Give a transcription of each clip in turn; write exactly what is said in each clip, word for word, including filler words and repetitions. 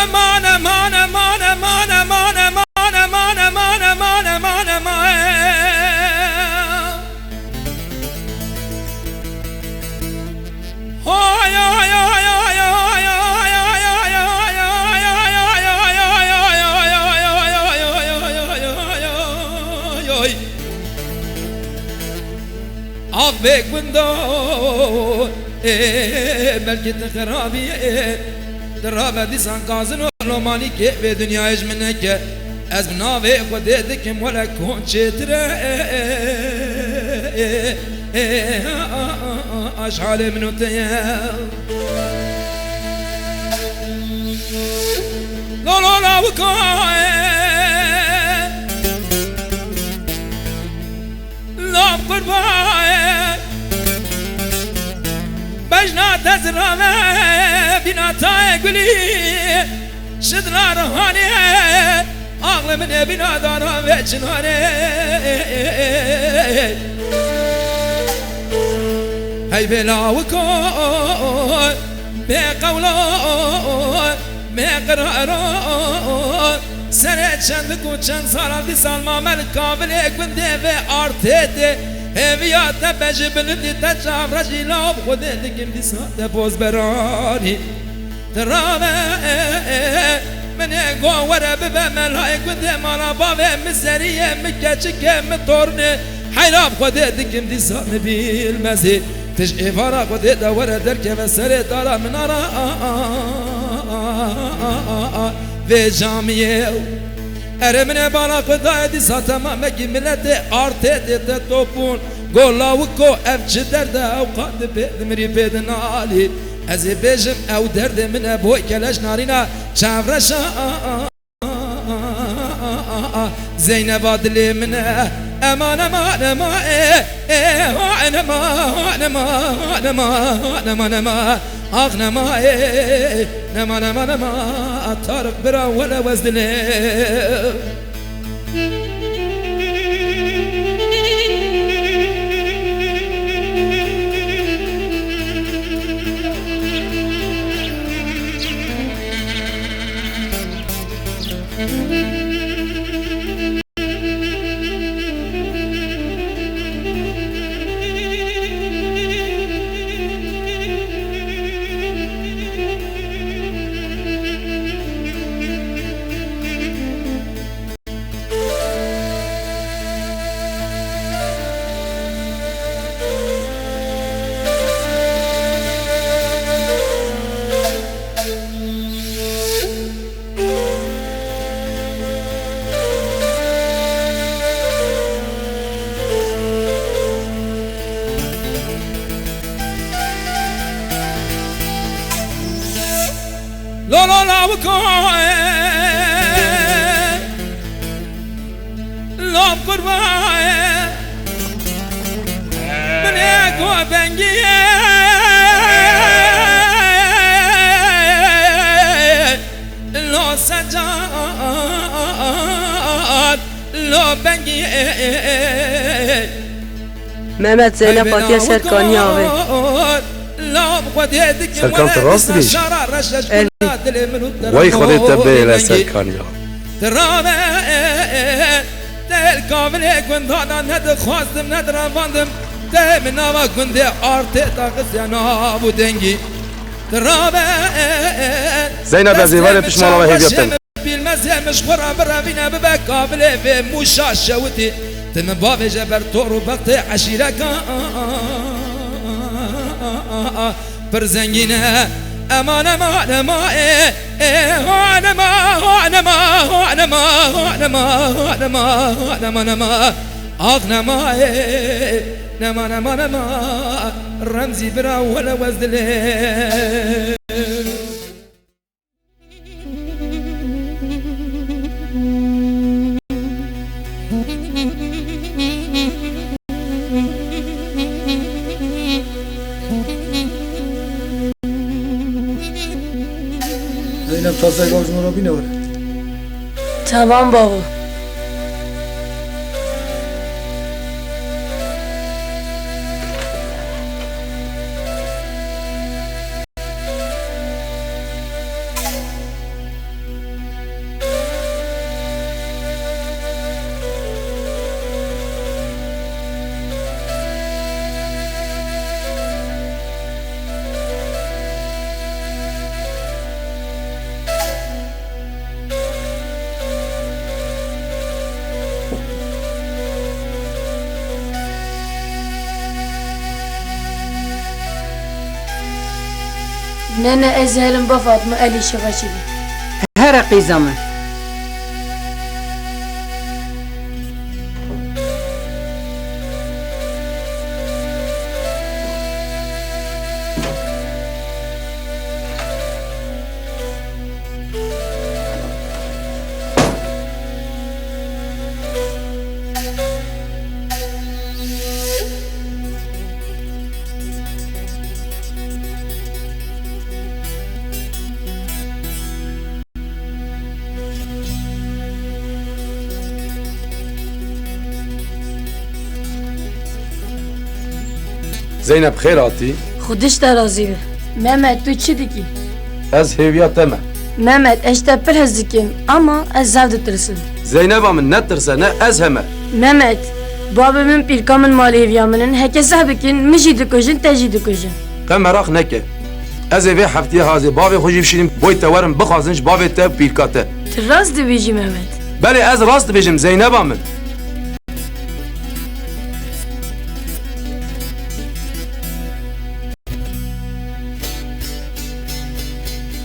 Aman, aman, aman. Hay, hay, hay. Av vê gundo, ê, belkî tu xirabî, ê, tu rabe dîsan gazin û lomanî kê vê dinyayê ji min neke. Ez bi navê Xwedê dikim wele kon çêtir e, ê, ê, ê, a, a, a, a, a, ji halê min û te ye. Lo, lo, lawika, ê. Lav qurbaye. Bejna te zirave bîna tayê gulî. Şidra rihanê. Axlê min ê bîna dara vê çinarê. Hey bê lawiko. Bê qewlo. Bê qiraro. Serê çendik û çend sala dîsan mame li kavilê gundê vê artê tê. Hêviya te be ji bilindî te çavre jî lav Xwedê dikim dîsa te boz beranî. Ti rave min ê go were bibe melayê gundê mala bavê min zeriyê min keçikê min tornê. Heyra bi Xwedê dikim dîsa min bîlmezî. Ti ji êvara Xwedê de were derkeve serê dara min ara vê camiyê. Erê min ê bala xwe dayê dîsa temamekî miletê artê tê te topûn. Go lawiko ev çi derde ew qat di pê di mirî pê di nalî. Ez ê bêjim ew derdê min e boy keleş narîna çavreşa. Zeyneba dilê min e. Eman, eman, eman, e, e, ha, nema, ha, nema, ha, nema, ha, nema, nema. Ax nema, e, nema, nema, nema. Tarık bira wele wez dilê. Lo, lo, lawiko, e. Lav qurbaye. Min ê go bengî ye. Lo secan, lo bengî ye. Mehmet, Zeynep hatiye ser kaniya avê. Serkan, tu rast dibêjî. Elî. Wey Xwedê te bêle ser kaniya. Tirave, tel kavilê gundana nedixwazdim, nedirevandim. Te min nava gundê artê daxistiye nav û dengî. Tirave, Zeynep, ez ê verê pişmana ve hêviya te. Bilmez yemiş xwe re birevîne bibe kavilê vê mûşa şewitî. Ti min bavêje ber tor û bextê eşîreka pir zengîn e. Eman, eman, ema, e, e, ha, nema, ha, nema, ha, nema, ha, nema, ha, nema, ha, nema, nema. Ax nema, e, nema, nema, nema. Remzî bira wele wez dilê. Zeynep, tasek al ji min re bîne were. Tamam babo. Ne, ne, ez herim ba Fatma, elî şiva şivi. Here qîza min. Zeynep, xêr hatî. Xwedîş te razî be. Mehmet, tu çi dikî? Ez hêviya te me. Mehmet, ez ji te pir hez dikim, ama ez zaf ditirsim. Zeyneba min, netirse, ne ez heme. Mehmet, babê min, pîrka min malê hêviya min in, heke seh bikin, min jî dikujin, te jî dikujin. Te meraq neke. Ez ê vê heftiyê hazê bavê xwe jî bişînim, boy te werim bixwazin ji bavê te û pîrka te. Tu rast dibêjî Mehmet. Belê, ez rast dibêjim Zeyneba min.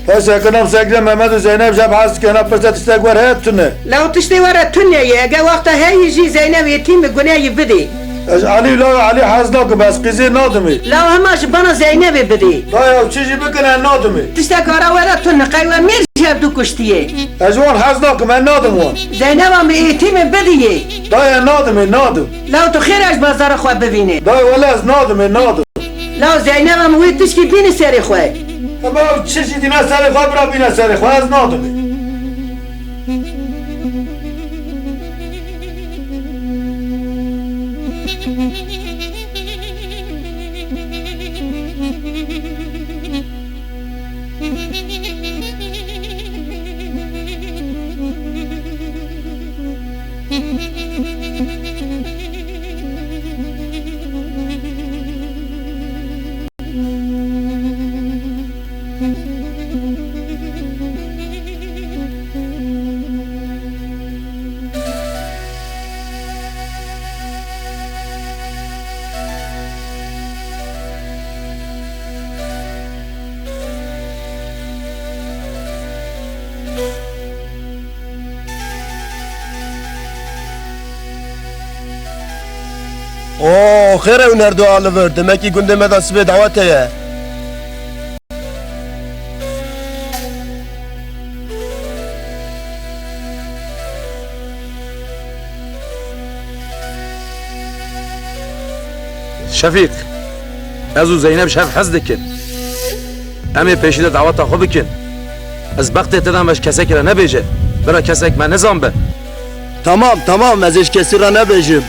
Hesek nam sekre Mehmet û Zeynep jeb hez dike, na pirse tiştek wer heye tune. Law tiştê were tune ye, ege wexta heyî jî Zeynep êtîm e, guneyî bidê. Ez Elî û law Elî hez nakim, ez qîzê nadimê. Law hema ji bana Zeynepê bidê. Dayê, ew çi jî bikin, ez nadimê. Tiştek ara were tune, qey we mêr ji hevdû kuştiye. Ez wan hez nakim, ez nadim wan. Zeyneba min êtîm e, bidiyê. Dayê, ez nadimê, nadim. Law tu xêr ez bazara xwe bivînê. Dayê, wele ez nadimê, nadim. Law Zeyneba min wê tişkî bîne serê xwe. Ema ew çi jî dîna serê xwe, bira bîne serê xwe, ez nadim. Oo, xêr e hûn her du a li vir. Demekî gundê me de sibê dawet heye. Şefîq, ez û Zeynep ji hev hez dikin. Em ê pêşî de daweta xwe bikin. Ez bextê te de me ji kesekî re nebêje. Bira kesek me nizan be. Tamam, tamam, ez ê ji kesî re nebêjim.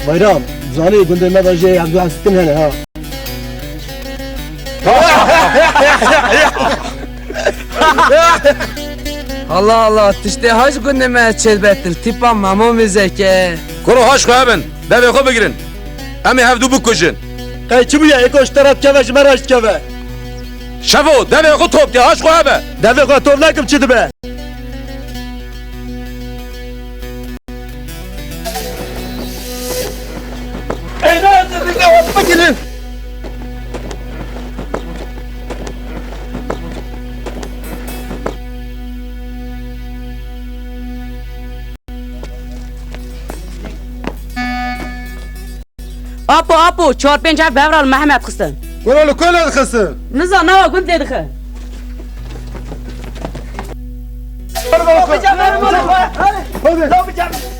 Bayram, zanî gundê me de jê hevdu hestin hene ha. Allah Allah, tiştê haş gundê me çêlbetir, tîpa Memo Mizeke. Kuro haş xwe hebin, devê xwe bigirin. Em ê hevdu bikujin. Qey çi bûye, êko ji te re dikeve, ji me re jî dikeve. Şevo, devê xwe top ke, haş xwe hebe. Devê xwe top nekim çi dibe? Ey, ne, ne, ne, ne, bigirin. Apo, apo, çar pênc ev bevra li Mehmet xistin. Kuro li ku lê dixistin? Nizan, nawa gund lê dixin. Hadi.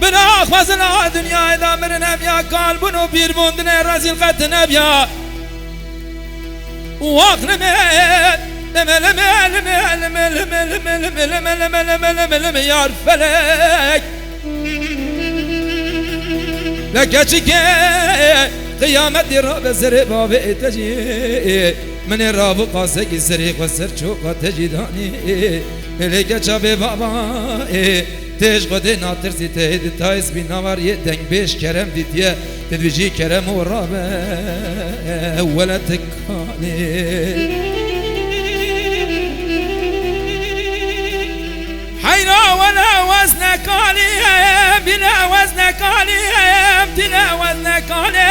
Bira xwezin a dinyayê de mirin hev ya kal bûn û pîr bûn dinê rezîl qet nebiya. Wax lime, lime, lime, yar felek. Le keçike qiyametî rabe serê bavê te jî. Min ê rabû qasekî serê xwe ser çoka te jî danî. Lê keça bê baba ê. Tê ji Xwedê natirsî, te hê di tayê spî navariyê dengbêj Kerem dîtiye, tu dibêjî Kerem û rabe wele ti kalê. Heyra wele wezne kalî em, bîne wezne kalî em, tîne wezne kalê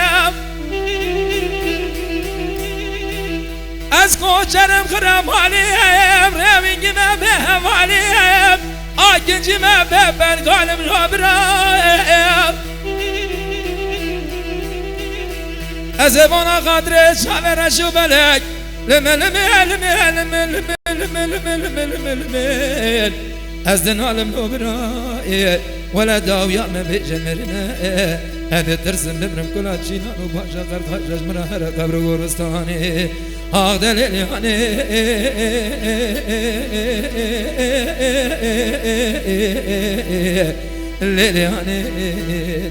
em. Ez koçerim xiramalî em, rêwîngî me bê hevalî em, akincî me bê pergalim robira em. Ez ê vana xatirê çavê reş û belek, lime, lime, lime. Ez dinalim nobirayê, wele dawiya me bêje mirine. Ez ditirsim bimrim kula çînan û baja qerqaja ji min re here qebr û goristanê. Ax de lêlê hanê, lêlê hanê,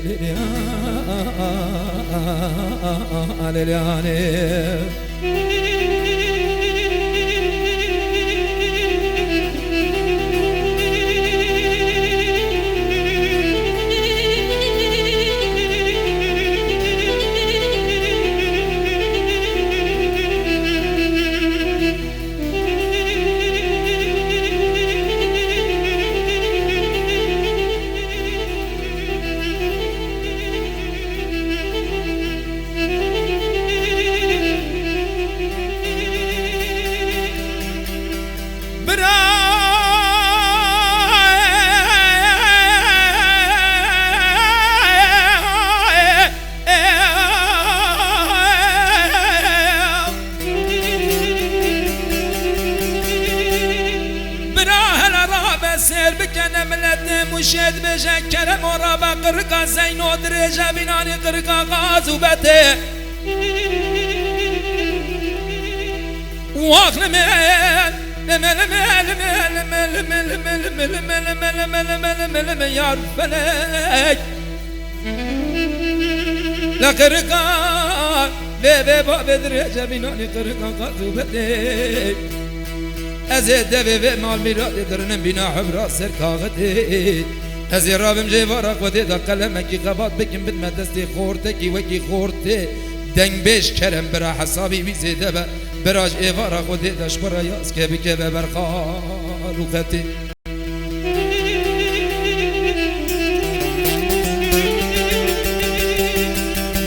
lêlê hanê, lêlê hanê. Bira Bira hele rabe sêr bikene miletê Mûşê dibêje Kerem o rabe qirika Zeyno dirêje bînanî qirika Qazûbetê. Wax lime, lime, lime, yar felek. Le qirika vê, vê bavê dirêje bînanî qirika Qazûbetê. Ez ê devê vê mal mîratê dirinim bîna hubra ser kaxitê. Ez ê rabim jê vara Xwedê de qelemekî xebat bikim, bidme destê xortekî wekî xortê dengbêj Kerem bira hesabî wî zêde be. Bira ji êvara Xwedê de ji xwe re yaz ke bikeve ber xal û xetê.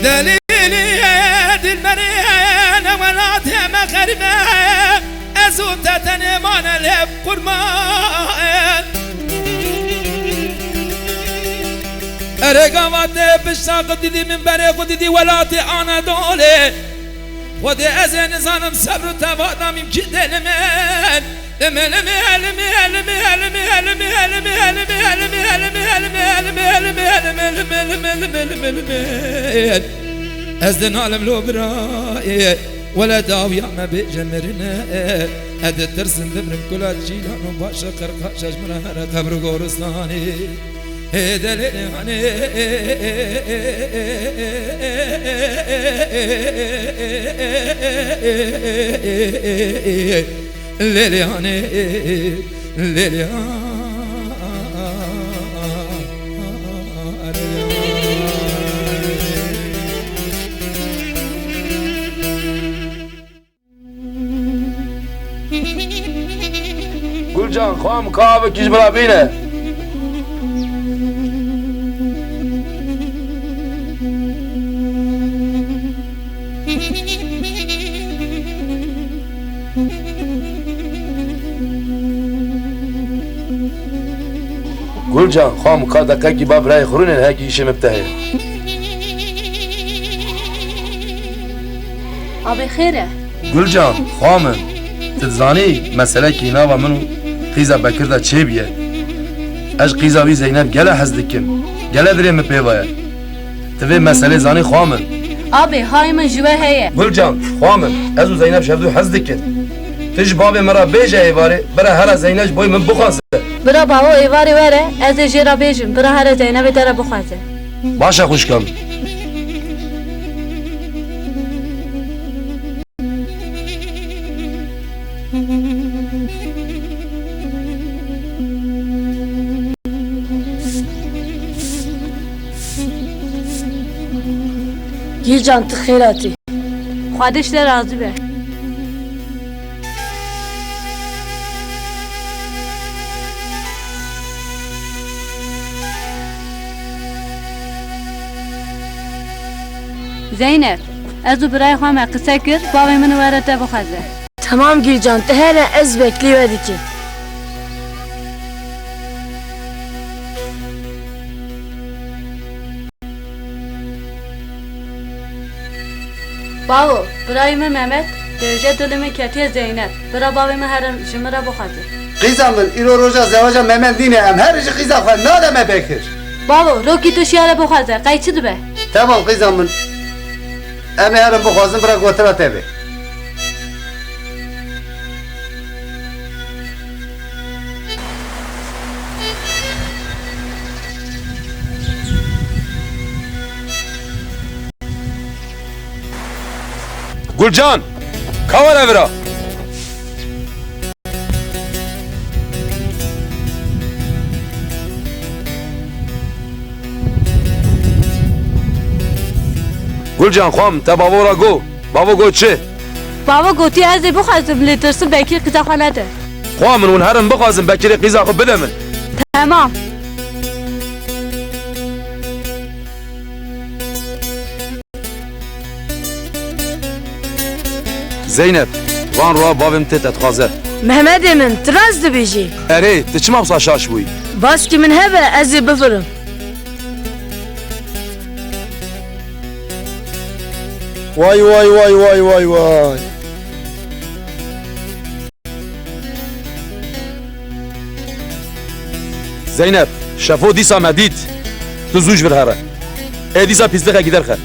Delîlî dilberê ne welatê me xerîbe, ez û te tenê mane lê qurban. Erê gava te pişta xwe didî, min berê xwe didî welatê Anadolê. Xwedê ez ê nizanim sebr û tevata min kî dê li min. Li min, li min, li min. Ez dinalim lo birayê. Wele dawiya me bêje mirine. Ez ditirsim bimrim kula cîlan û baş e qirqaş e ji min re here qebr û goristanê. Hê delê hanê. Lê lê hanê. Lê lê hanê. Gulcan, xwam ka avekî ji min re bîne. Gulcan, xwam ka deqekî ba birayê xirûnên hekî îşê min bi te heye. Abê xêr e? Gulcan, xwa min, tu dizanî meselekî nava min û qîza Bekir de çêbûye. Ez ji qîza wî Zeynep gele hez dikim. Gele dilê min pê ve ye. Tu vê meselê zanî xwa min. Abê, hayê min ji we heye. Gulcan, xwa min, ez û Zeynep ji hevdû hez dikin. Tu ji bavê min re bêje êvarê, bira here Zeynep ji boyê min bixwaze. Bira bavo êvarê were, ez ê jê re bêjim, bira here Zeynebê te re bixwaze. Baş e xwişka min. Gîlcan, tu xêr hatî. Xwedê ji te razî be. Zeynep, ez û birayê xwe me qise kir, bavê min û were te bixwaze. Temam Gîlcan, tu here, ez beklî we dikim. Bavo, birayê min Mehmet, dêje dilê min ketiye Zeynep. Bira bavê min here ji min re bixwaze. Qîza min, îro roja zewaja Mehmet nîne, em her ji qîza xwe nademe Bekir. Bavo, rokî tu şiyare bixwaze, qey çi dibe? Temam qîza min. Em ê herin bixwazin, bira gotina te bê. Gulcan! Ka were vira! Gulcan, xwam, te bavo ra go. Bavo got çi? Bavo gotiye ez ê bixwazim, lê tirsim Bekir qîza xwe nede. Xwa min, hûn herin bixwazin, Bekirê qîza xwe bide min. Temam. Zeynep, van roa bavê min tê te dixwaze. Mehmedê min, tu rast dibêjî. Erê, tu çima wisa şaş bûyî? Baskî min hebe, ez ê bifirim. Way, way, way, way, way, way. Zeynep, şefo dîsa me dît. Tu zû ji vir here. Ê dîsa pîslixekî derxe.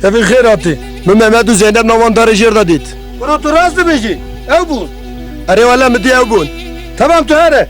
Şevî xêr hatî. Min Mehmet û Zeynep nav van darê jêr de dît. Kuro, tu rast dibêjî. Ew bûn. Erê wele min dî ew bûn. Temam, tu here.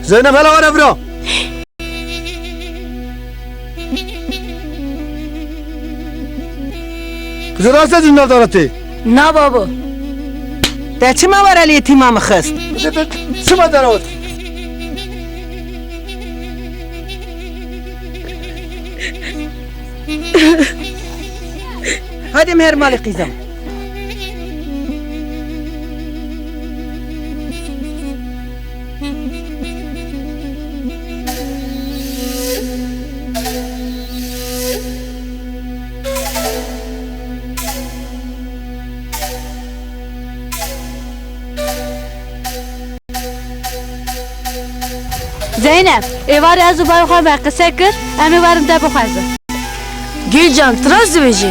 Zeynep, hele were vira. Kızı rahatsız edin navdaratı. Na babo. Te çima were lê tîma min xist? Kızı te çima darawat? Hadi meher malê qîzam. Zeynep, êvarê ez û bavê xwe me qise kir, em ê werin te bixwezin. Gülcan, tu rast dibêjî?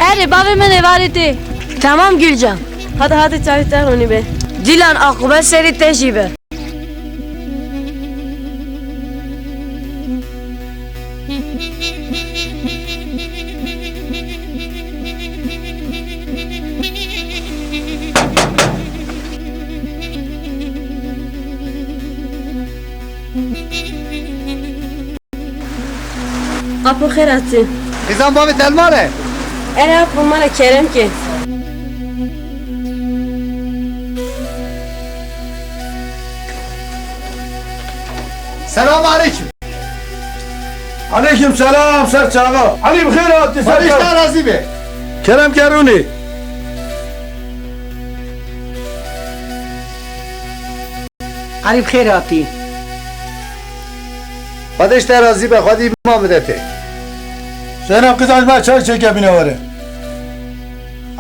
Erê, bavê min êvarê tê. Temam Gülcan. Hadi, hadi, çavê te ronî be. Dîlan, aqûbet serê te jî be. Apo xêr hatî. Xizan bavê te li mal e? Erê apo, mala kerem ke. Selam aleyküm. Aleyküm selam, ser çava. Elî bi xêr hatî, ser çava. Xwedê ji te razî be. Kerem ke rûnê. Elî bi xêr hatî. Xwedê ji te razî be, Xwedî bi ma bide te. Zeynep, qîza ji me çay çêke bîne were.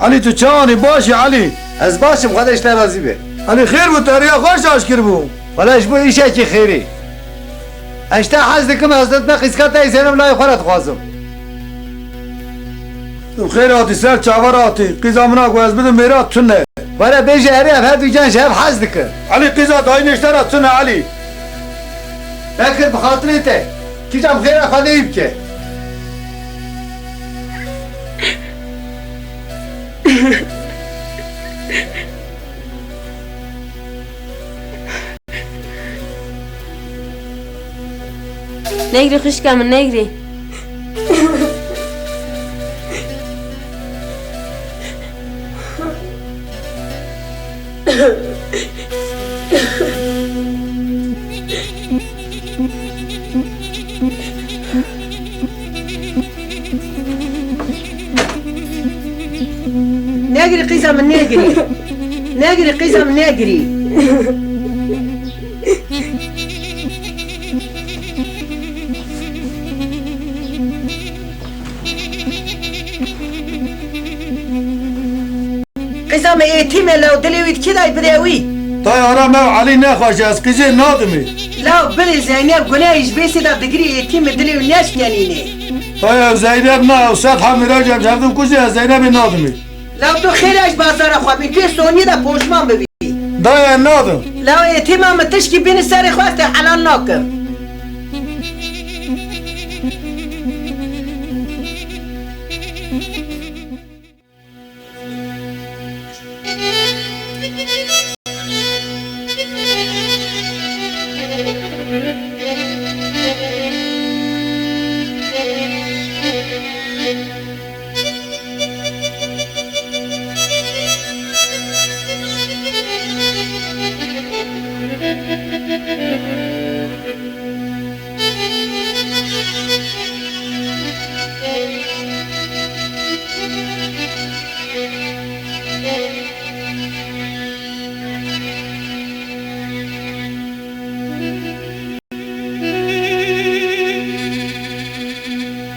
Elî, tu çawanî, baş î Elî? Ez baş im, Xwedê ji te razî be. Elî, xêr bû, te riya xweş aşkir bû. Wele ji bo îşekî xêrî. Ez ji te hez dikim, ez didme qîzka te yî Zeynep layê xwe re dixwazim. Tu bi xêr hatî, ser çava re hatî. Qîza min a ku ez bidim mêra tune. Were bêje erê, ev her du can ji hev hez dikin. Elî, qîza dayînê ji te re tune Elî. Nekir bi xatirê te. Kîjan bi xêra Xwedê yî bike. Negirî xwişka min, negirî. Negirî qîza min, negirî. Negirî qîza min, negirî. Qîza me êtîm e, law dilê wî di kê de ye, bide wî. Dayê, ara me û Elî nexweş e, ez qîzê nadimê. Law bide, Zeynep gunehê ji bêsê de digirî, êtîm e, dilê wî neşkenîne. Dayê, ew Zeynep na, ew sed hemî rewş em ji hevdû kujê, ez Zeynepê nadimê. Law tu xêr e ji bazara xwe bî, tu yê soniyê de poşman bibî. Dayê, nadim. Law êtîma min tişkî bîne serê xwe, ez te helal nakim.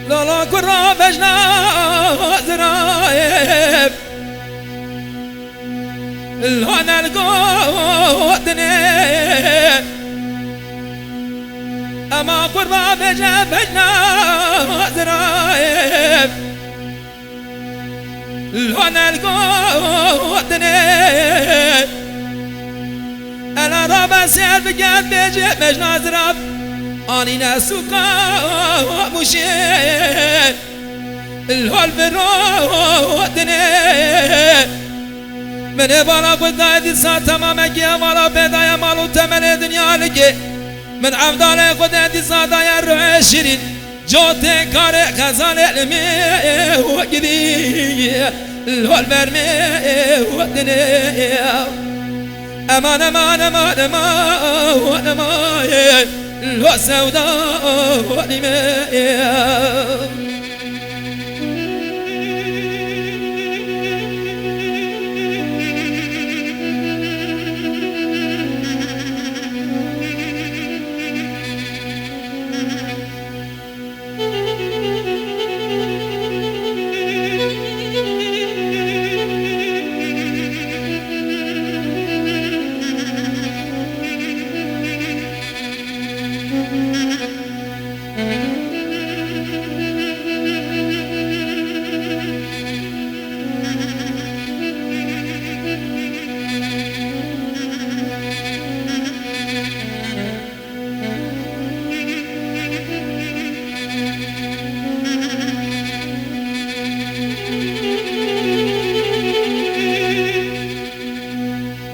Lala kurra bejna zirayê, lana li gotinê, ema kurra bejna bejna zirayê. Lona li gotinê, ela rabe sêr biket bêje mejna zirav, anîne sûka mûşê. Lol virotinê, min ê bala xwe dayê dîsa temamekî, ê bala pê daye mal û temelê dinya likê. Min evdalê xwe dê dîsa daye ruhê şirîn. Cotê karê xezalê li me û gidî, li hol ber me û dinê. Eman, eman, eman, eman, eman, lo sewda li me.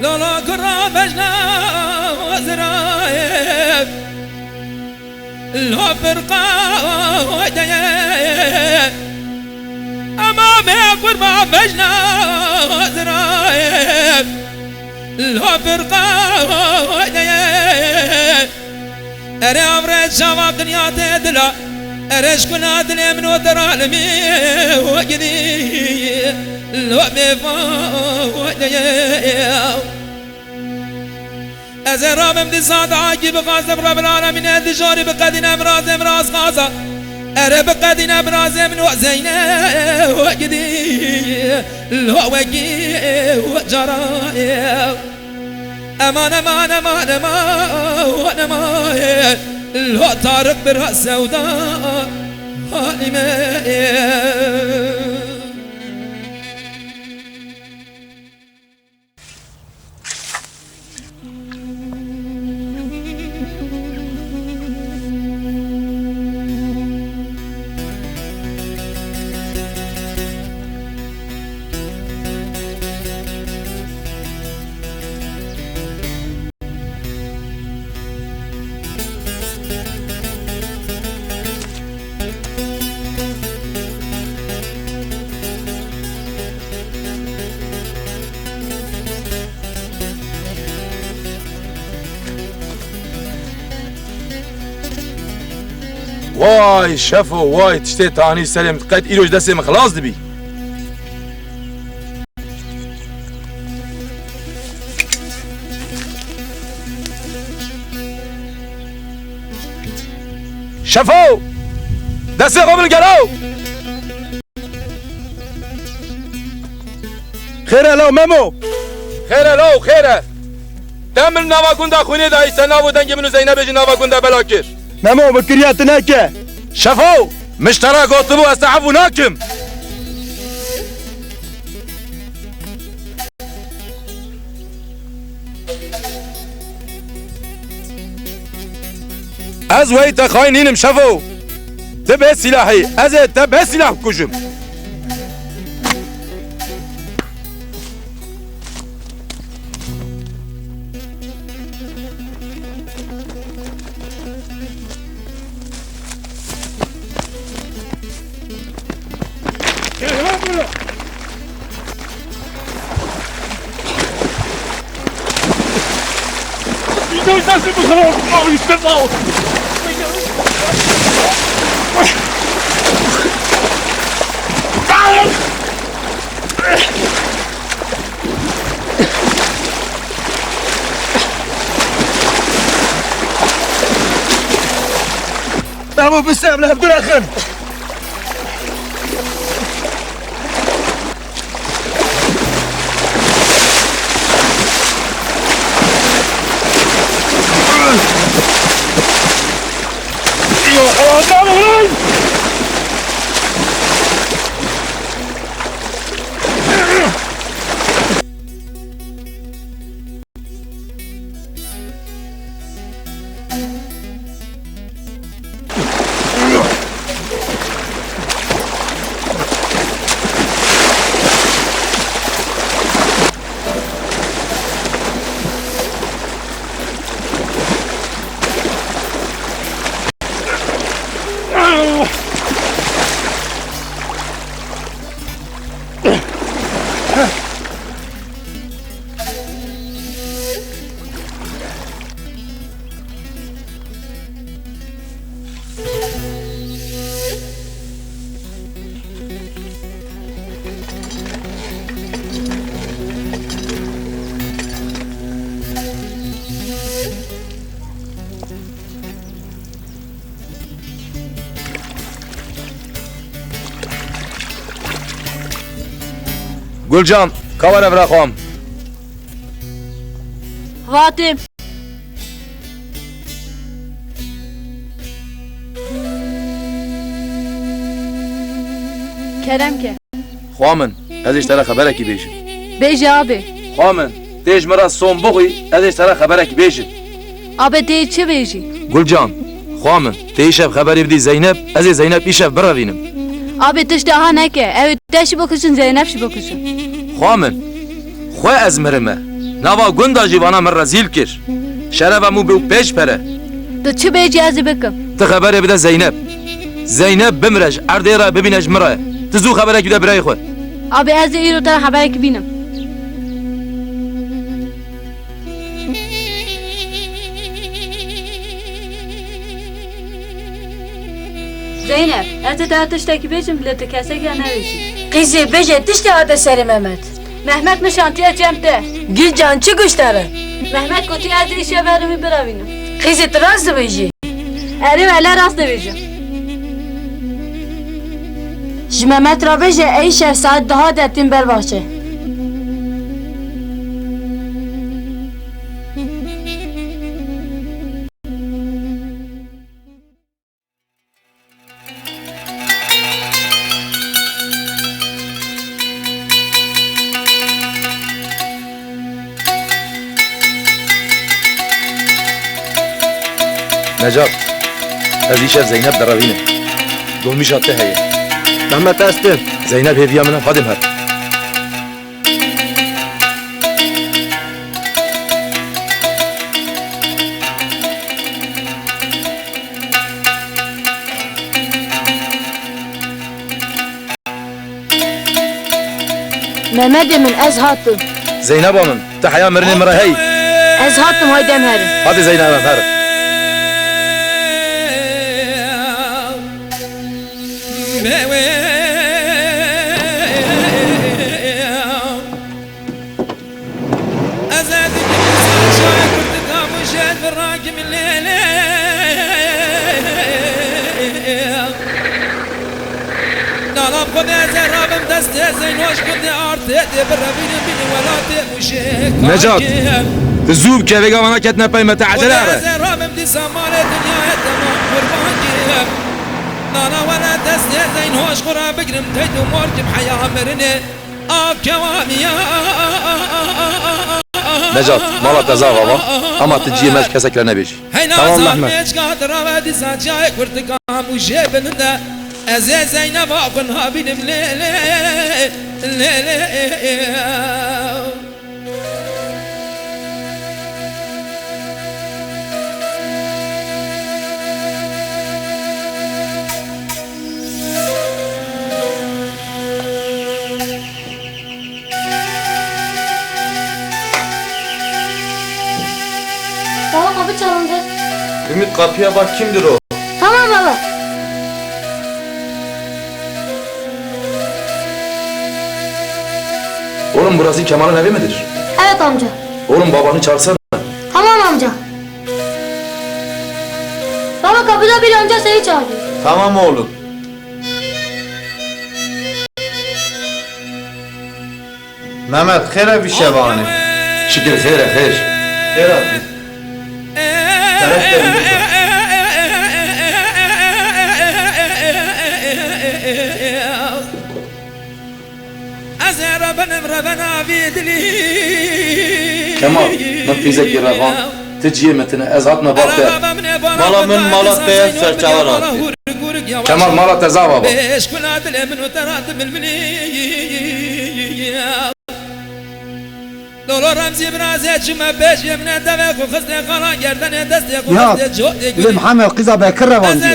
Lala kura bejna Ezraîl, lo firqa deye. Ama me kurban bejna Ezraîl, lo firqa deye. Erê avre çava qinya te dila, erê şkuna dilê min û te ra li min û gidî, lo bêfa deye. Ez ê rabim di saet akî bixwazim Rebil Alemîn, ez di jorî biqedîne virazê min rast xaza. Erê biqedîne virazê min û Zeyne û gidî, lo wekî û cara ye. Eman, eman, eman, eman, eman. Lo Tarık bira sewda Halime. Way şefo, way tiştê tanî serê min, qet îro ji destê min xilas dibî. Şefo! Destê xwe min gelo! Xêr e law Memo? Xêr e law, xêr e. Te min nava gunda xwînê dayî, te nav û dengê min û Zeynebê jî nava gunda bela kir. Memo, min kiriya tu neke. Şefo, min ji te re gotibû ez te efû nakim. Ez wey te xayin nînim şefo. Tu bê sîlahî, ez ê te bê sîlah bikujim. Bravo, Bissem, laf bırakın. Gulcan, ka were vira xwe min. Hatê. Kerem ke. Xwe min, ez ê ji te re xeberekî bêjim. Bêje abê. Xwe min, tê ji min re som bixwî, ez ê ji te re xeberekî bêjim. Abê tê çi bêjî? Gulcan, xwe min, tê îşev xeberê bidî Zeynep, ez ê Zeynep îşev birevînim. Abê tişt aha neke, ew ê te jî bikujin, Zeynep jî bikujin. Xwe min, xwe ez mirime. Nava gunda jî vana min rezîl kir. Şeref em û bê û pêş pere. Tu çi bêjî ez ê bikim. Tu xeberê bide Zeynep. Zeynep bimire ji erdê re bibîne ji min re. Tu zû xeberekî bide birayê xwe. Abê ez ê îro te re xeberekî bînim. Zeynep, ez ê te tiştekî bêjim, lê tu kesekî nebêjî. Qîzê bêje tiştê hate serê Mehmet. Mehmet nişantiye cem te. Gilcan çi goşt te re? Mehmet gotî ez ê îşev herim wî birevînim. Qîzê tu rast dibêjî. Erê wele rast dibêjim. Ji Mehmet re bêje ê îşev saet duha de tîn ber baxçe. Necat, ez îşev Zeynep direvînim. Dolmîşa te heye. Mehmet ez tim. Zeynep hêviya min e, hadê em herin. Mehmedê min, ez hatim. Zeyneba min, tu heya mirinê min re hey? Ez hatim, haydi em herin. Hadi Zeynep, em herin. Ez ê dikim insan çayê kurtika mûşê virakim lê lê. Nana bi xwe de ez ê rabim destê Zeynoş gundê artê dê birevînim bînim welatê mûşê. Necat, tu zû bike, vêga vana ketine pey me, te ecele here. Ez ê rabim dîsa malê dinyayê temam qurban kim. Nana wele destê Zeynoş xwe re bigrim teyt û mor kim heya mirinê. Necat, mala te zava va, ama tu ciyê me ji kesek re nebêjî. Tamam Mehmet. Ez ê Zeyneba xwe nabînim lê lê lê lê. Baba, kapı çalındı. Ümit, kapıya bak, kimdir o? Tamam baba. Oğlum, burası Kemal'in evi midir? Evet amca. Oğlum, babanı çağırsana. Tamam amca. Baba, kapıda bir amca seni çağırıyor. Tamam oğlum. Mehmet, xêr e vî şevanê? Şikir xêr e, xêr. Xêr e. Şeref verin. Ez ê rebenim rebena vî dilî. Kemal, min qîzekî revan. Ti ciyê me tine, ez hatime bal te. Mala min mala te ye, serçawa rastî. Kemal, mala te zava ba. Dolo Remzî birazê çime pêş yê min e devê xwe xistê xala gerdenê destê xwe xistê cotê gulî. Lê Mihemed, qîza Bekir revandiye.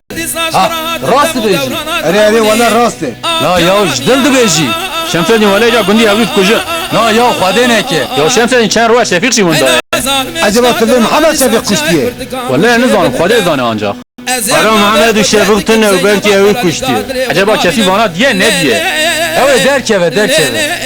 Ha, rast dibêjî. Erê, erê, wele rast e. Na yaw, ji dil dibêjî. Şemsedîn wele îca gundî ew ê bikuje. Na yaw, Xwedê neke. Yaw Şemsedîn çend roj Şefîq jî winda ye. Eceba tu vê Mihemed Şefîq kuştiye? Wele ez nizanim, Xwedê zane ancax. Ara Mihemed û Şefîq tune û belkî ew ê kuştiye. Eceba kesî vana diye nediye? Ew ê derkeve, derkeve.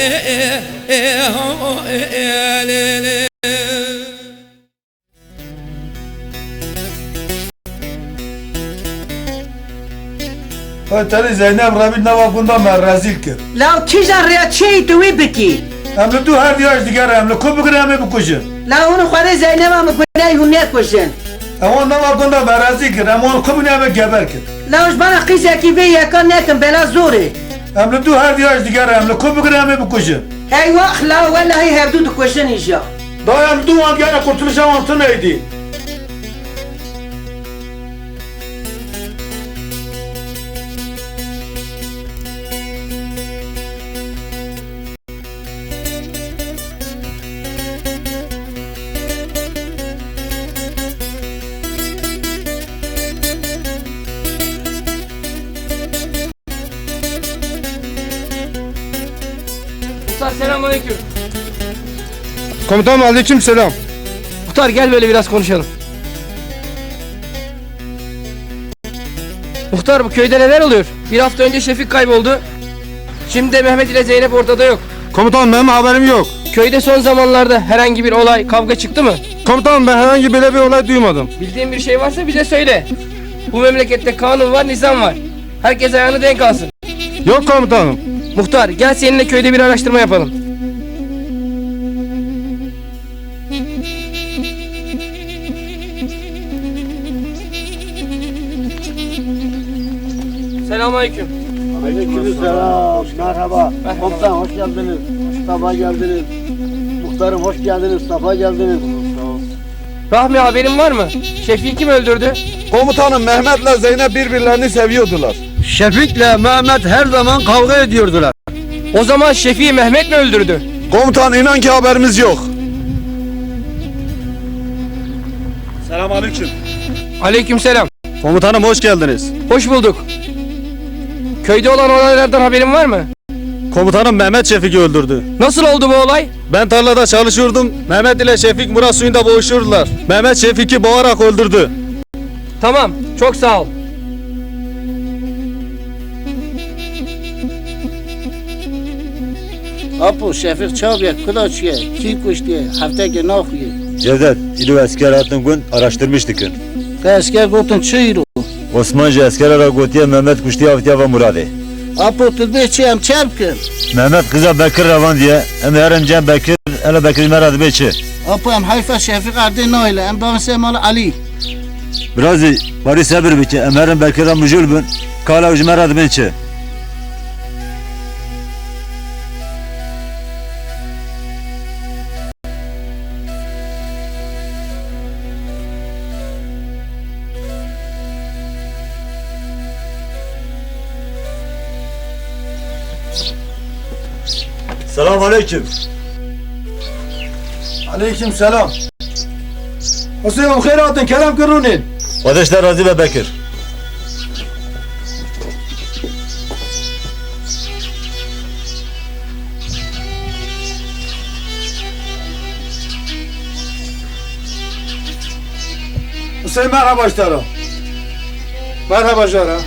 Ay terî Zeynep Rebî nava gunda me rezîl kir. Law kîjan rêya çêyî tu wî bikî? Em li dû her diya ji diger em li ku bigrin em ê bikujin. Law hûn xwedê Zeyneba min guney hûn nekujin. Em wan nava gunda me rezîl kir, em wan li ku bigrin em ê geber kir. Law ji bana qîzekî vê yeka nekin bela zorê. Em li dû her diya ji diger em li ku bigrin em ê bikujin. Hey wax law welahî hevdû dikujin îja. Dayê em li dû wan digere kurtulişa wan tune yî dî. Muhtar, selamünaleyküm. Komutanım, aleyküm selam. Muhtar, gel böyle biraz konuşalım. Muhtar, bu köyde neler oluyor? Bir hafta önce Şefik kayboldu. Şimdi de Mehmet ile Zeynep ortada yok. Komutanım, benim haberim yok. Köyde son zamanlarda herhangi bir olay, kavga çıktı mı? Komutanım, ben herhangi böyle bir olay duymadım. Bildiğin bir şey varsa bize söyle. Bu memlekette kanun var, nizam var. Herkes ayağını denk alsın. Yok komutanım. Muhtar, gel seninle köyde bir araştırma yapalım. Selamünaleyküm. Aleykümselam. Merhaba. Merhaba. Komutan, hoş geldiniz. Safa geldiniz. Muhtarım, hoş geldiniz. Safa geldiniz. Rahmi, haberin var mı? Şefik'i kim öldürdü? Komutanım, Mehmet'le Zeynep birbirlerini seviyordular. Şefik'le Mehmet her zaman kavga ediyordular. O zaman Şefik'i Mehmet mi öldürdü? Komutan, inan ki haberimiz yok. Selamünaleyküm. Aleykümselam. Komutanım, hoş geldiniz. Hoş bulduk. Köyde olan olaylardan haberin var mı? Komutanım, Mehmet Şefik'i öldürdü. Nasıl oldu bu olay? Ben tarlada çalışıyordum. Mehmet ile Şefik murad suyunda boğuşuyordular. Mehmet Şefik'i boğarak öldürdü. Tamam, çok sağ ol. Apo, Şefik çaviye, kuda çiye, kî kuştiye, hefteke naxuye. Cevdet, îro esker hatin gund, araştirmiş dikin. Te esker gotin çi îro? Osman ji eskera re gotiye Mehmet kuştiye avtiye va Muradê. Apo, tu dibê çi, em çer bikin? Mehmet qiza Bekir revandiye, em ê herin cem Bekir, hele Bekir ji me re dibê çi? Apo, em heyfa Şefik erdê nahêle, em davin ser mala Elî. Birazî, barî sebir bike, em herin Bekir re mijûl bin, kala ew ji me re dibên çi? Selam aleyküm. Aleyküm selam. Hüseyin, xêr hatin, kerem kir rûnên. Xwedê ji te razî be Bekir. Hüseyin, merhaba ji te re. Merhaba jara.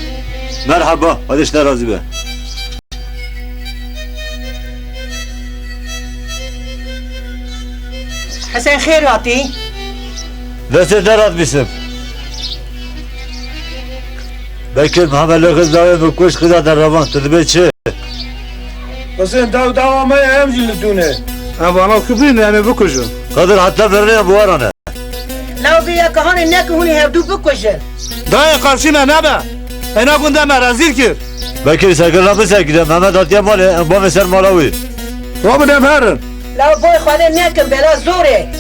Merhaba, Xwedê ji te razî be. Hesen xêr hatî. Destê te rat bîsim. Bekir Mihemed li xiz dawê min kuşt, xiza te revan, tu dibê çi? Hesen, daw dawa me ye, em jî li dû ne. Em vana ku bîne, em ê bikujin. Xidir heta mirinê em bi we re ne. Law vê yeka hanê neke hûn ê hevdû bikujin. Dayê qarşî me nebe. Ena gunda me rezîl kir. Bekir, serkirina bisekire, Mehmet hatiye malê, em bavê ser mala wî. Rabin em herin. Law boy Xwedê nekin, bela zor e.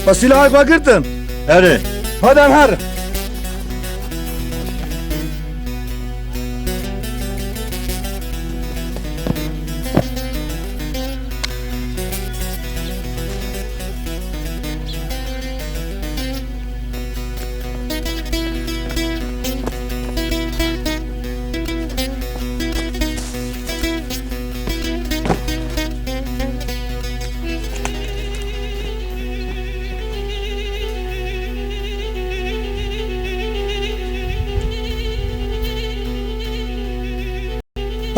Te sîlahek vegirtin? Erê. Hadi em herin.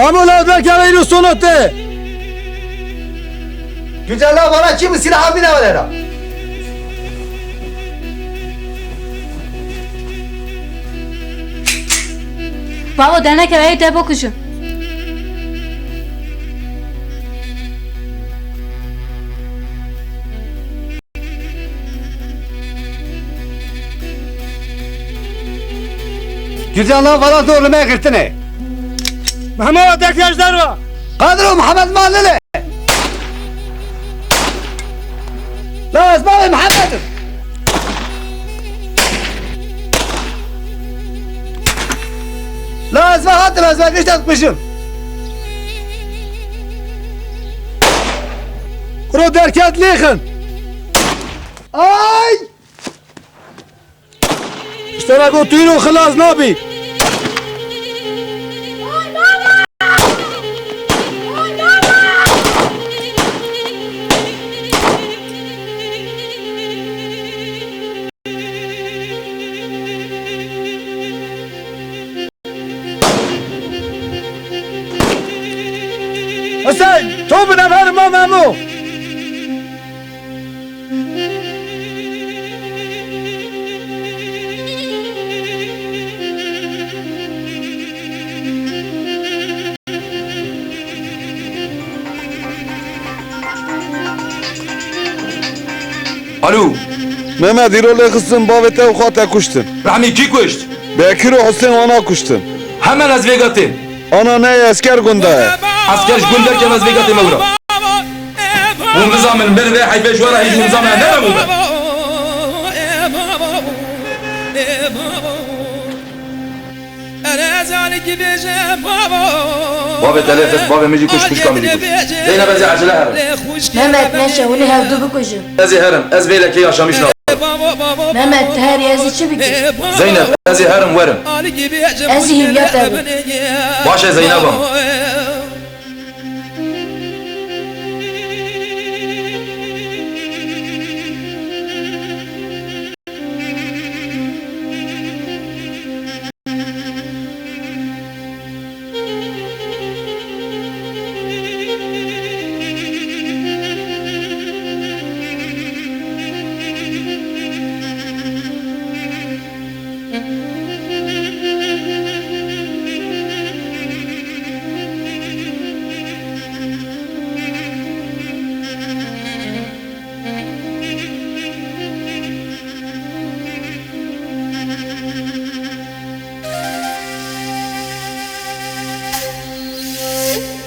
Amo la derkeve îro sona te. Güzel la bana kim silah amine var era. Bavo, derneke ve te bokuşu. Güzel lan falan zorlu me girtine. Mehmet Ekreş derva. Kadir o Muhammed Malili. La ez bavê Mihemed im. La ez ve hatim, ez ve gişt ez kujim. Kuro derket lêxin. Ay! Ji te re got tu îro xilas nabî. Hüseyin, to bi neferi ma Memo. Alo. Mehmet, îro lê xistin bavê te û xwe te kuştin. Rehmî kî kuşt? Bekir û Husên wana kuştin. Hemen ez vêga têm. Ana ne esker gunda ye. Esker ji gundek em ez vêga têm ewra. Hûn bizanin min vê heyfê ji we re hîç hûn bizanin ne bû be. Ere ez alîkî bêje bavo. Bavê te lê xist, bavê min jî kuşt, xwişka min jî kuşt. Zeynep, ez ê ecele herim. Mehmet, meşe, hûn ê hevdu bikujin. Ez ê herim, ez vê lekê yaşamîş nakim. Mehmet, tu herî, ez ê çi bikim? Zeynep, ez ê herim werim. Ez ê hîviya te bim. Baş e Zeyneba.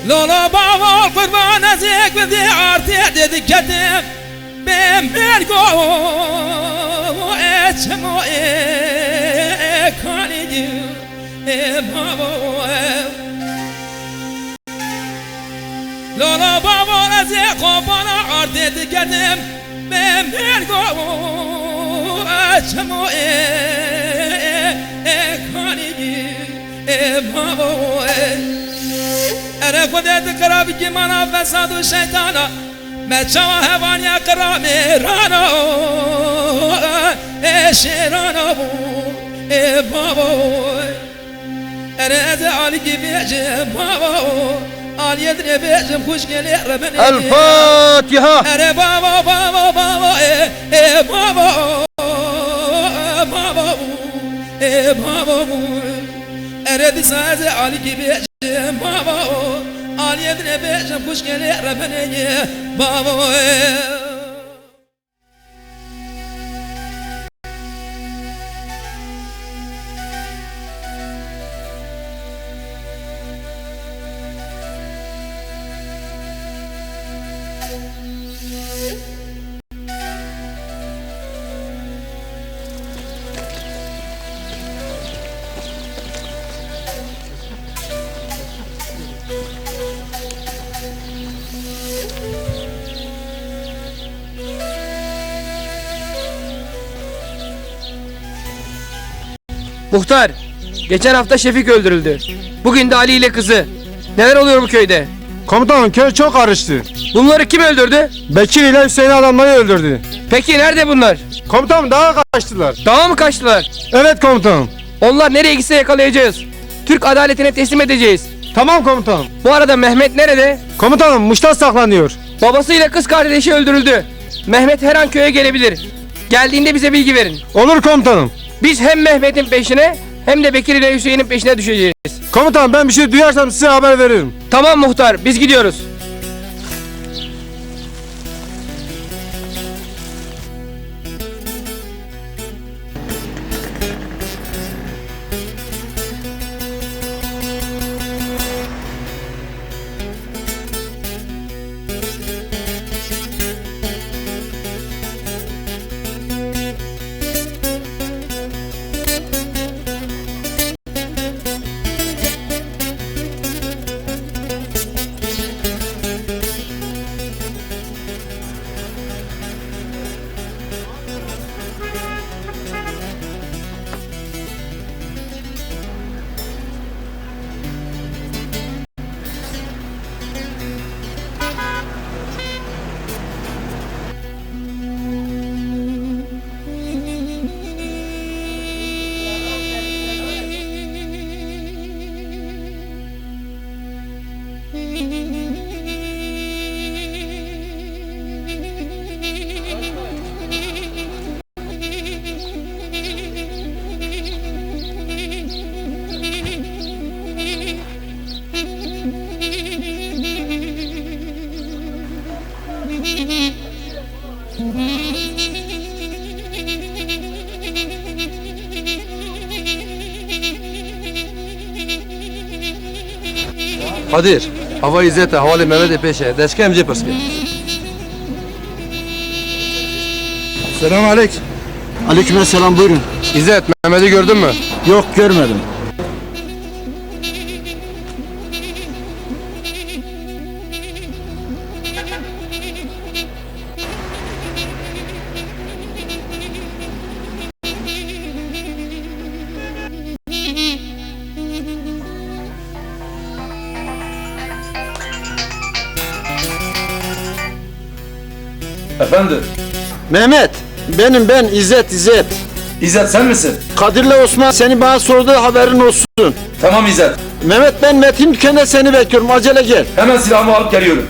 Lolo bavo qurban ez ê gundê artê dê diketim. Bê mergo e çimo e kanî e bavo e. Lolo bavo ez ê qopana artê diketim. Bê mergo e çimo e e kanî e bavo e. Ere Xwedê tu qira bikî mana fesad û şeytana. Me çawa hevaniya qira mêrana, e şêrana bû, e bavo. Ere ez ê alîkî bêjim, bavo. Aliyê dinê bêjim, xwişkê lê ribinê. El Fatiha. Ere bavo, bavo, bavo, e, e bavo, bavo, e bavo. Ere dîsa ez ê alîkî bêjim bavo, aliyê dinê bêjim xwişkê lê rebenê ye bavo. Muhtar, geçen hafta Şefik öldürüldü. Bugün de Ali ile kızı. Neler oluyor bu köyde? Komutanım, köy çok karıştı. Bunları kim öldürdü? Bekir ile Hüseyin adamları öldürdü. Peki nerede bunlar? Komutanım, dağa kaçtılar. Dağa mı kaçtılar? Evet komutanım. Onlar nereye gitse yakalayacağız. Türk adaletine teslim edeceğiz. Tamam komutanım. Bu arada Mehmet nerede? Komutanım, Muş'ta saklanıyor. Babasıyla kız kardeşi öldürüldü. Mehmet her an köye gelebilir. Geldiğinde bize bilgi verin. Olur komutanım. Biz hem Mehmet'in peşine hem de Bekir ile Hüseyin'in peşine düşeceğiz. Komutanım, ben bir şey duyarsam size haber veririm. Tamam muhtar, biz gidiyoruz. Qadir, ava Îzzet e, hevalê Mehmetê pêş e. Deşke em jê pirs kin. Selam aleyk. Aleyküm selam, buyurun. İzzet, Mehmet'i gördün mü? Yok, görmedim. Efendim? Mehmet, benim ben, İzzet, İzzet. İzzet, sen misin? Kadir'le Osman seni bana sordu, haberin olsun. Tamam İzzet. Mehmet, ben Metin dükkanda seni bekliyorum, acele gel. Hemen silahımı alıp geliyorum.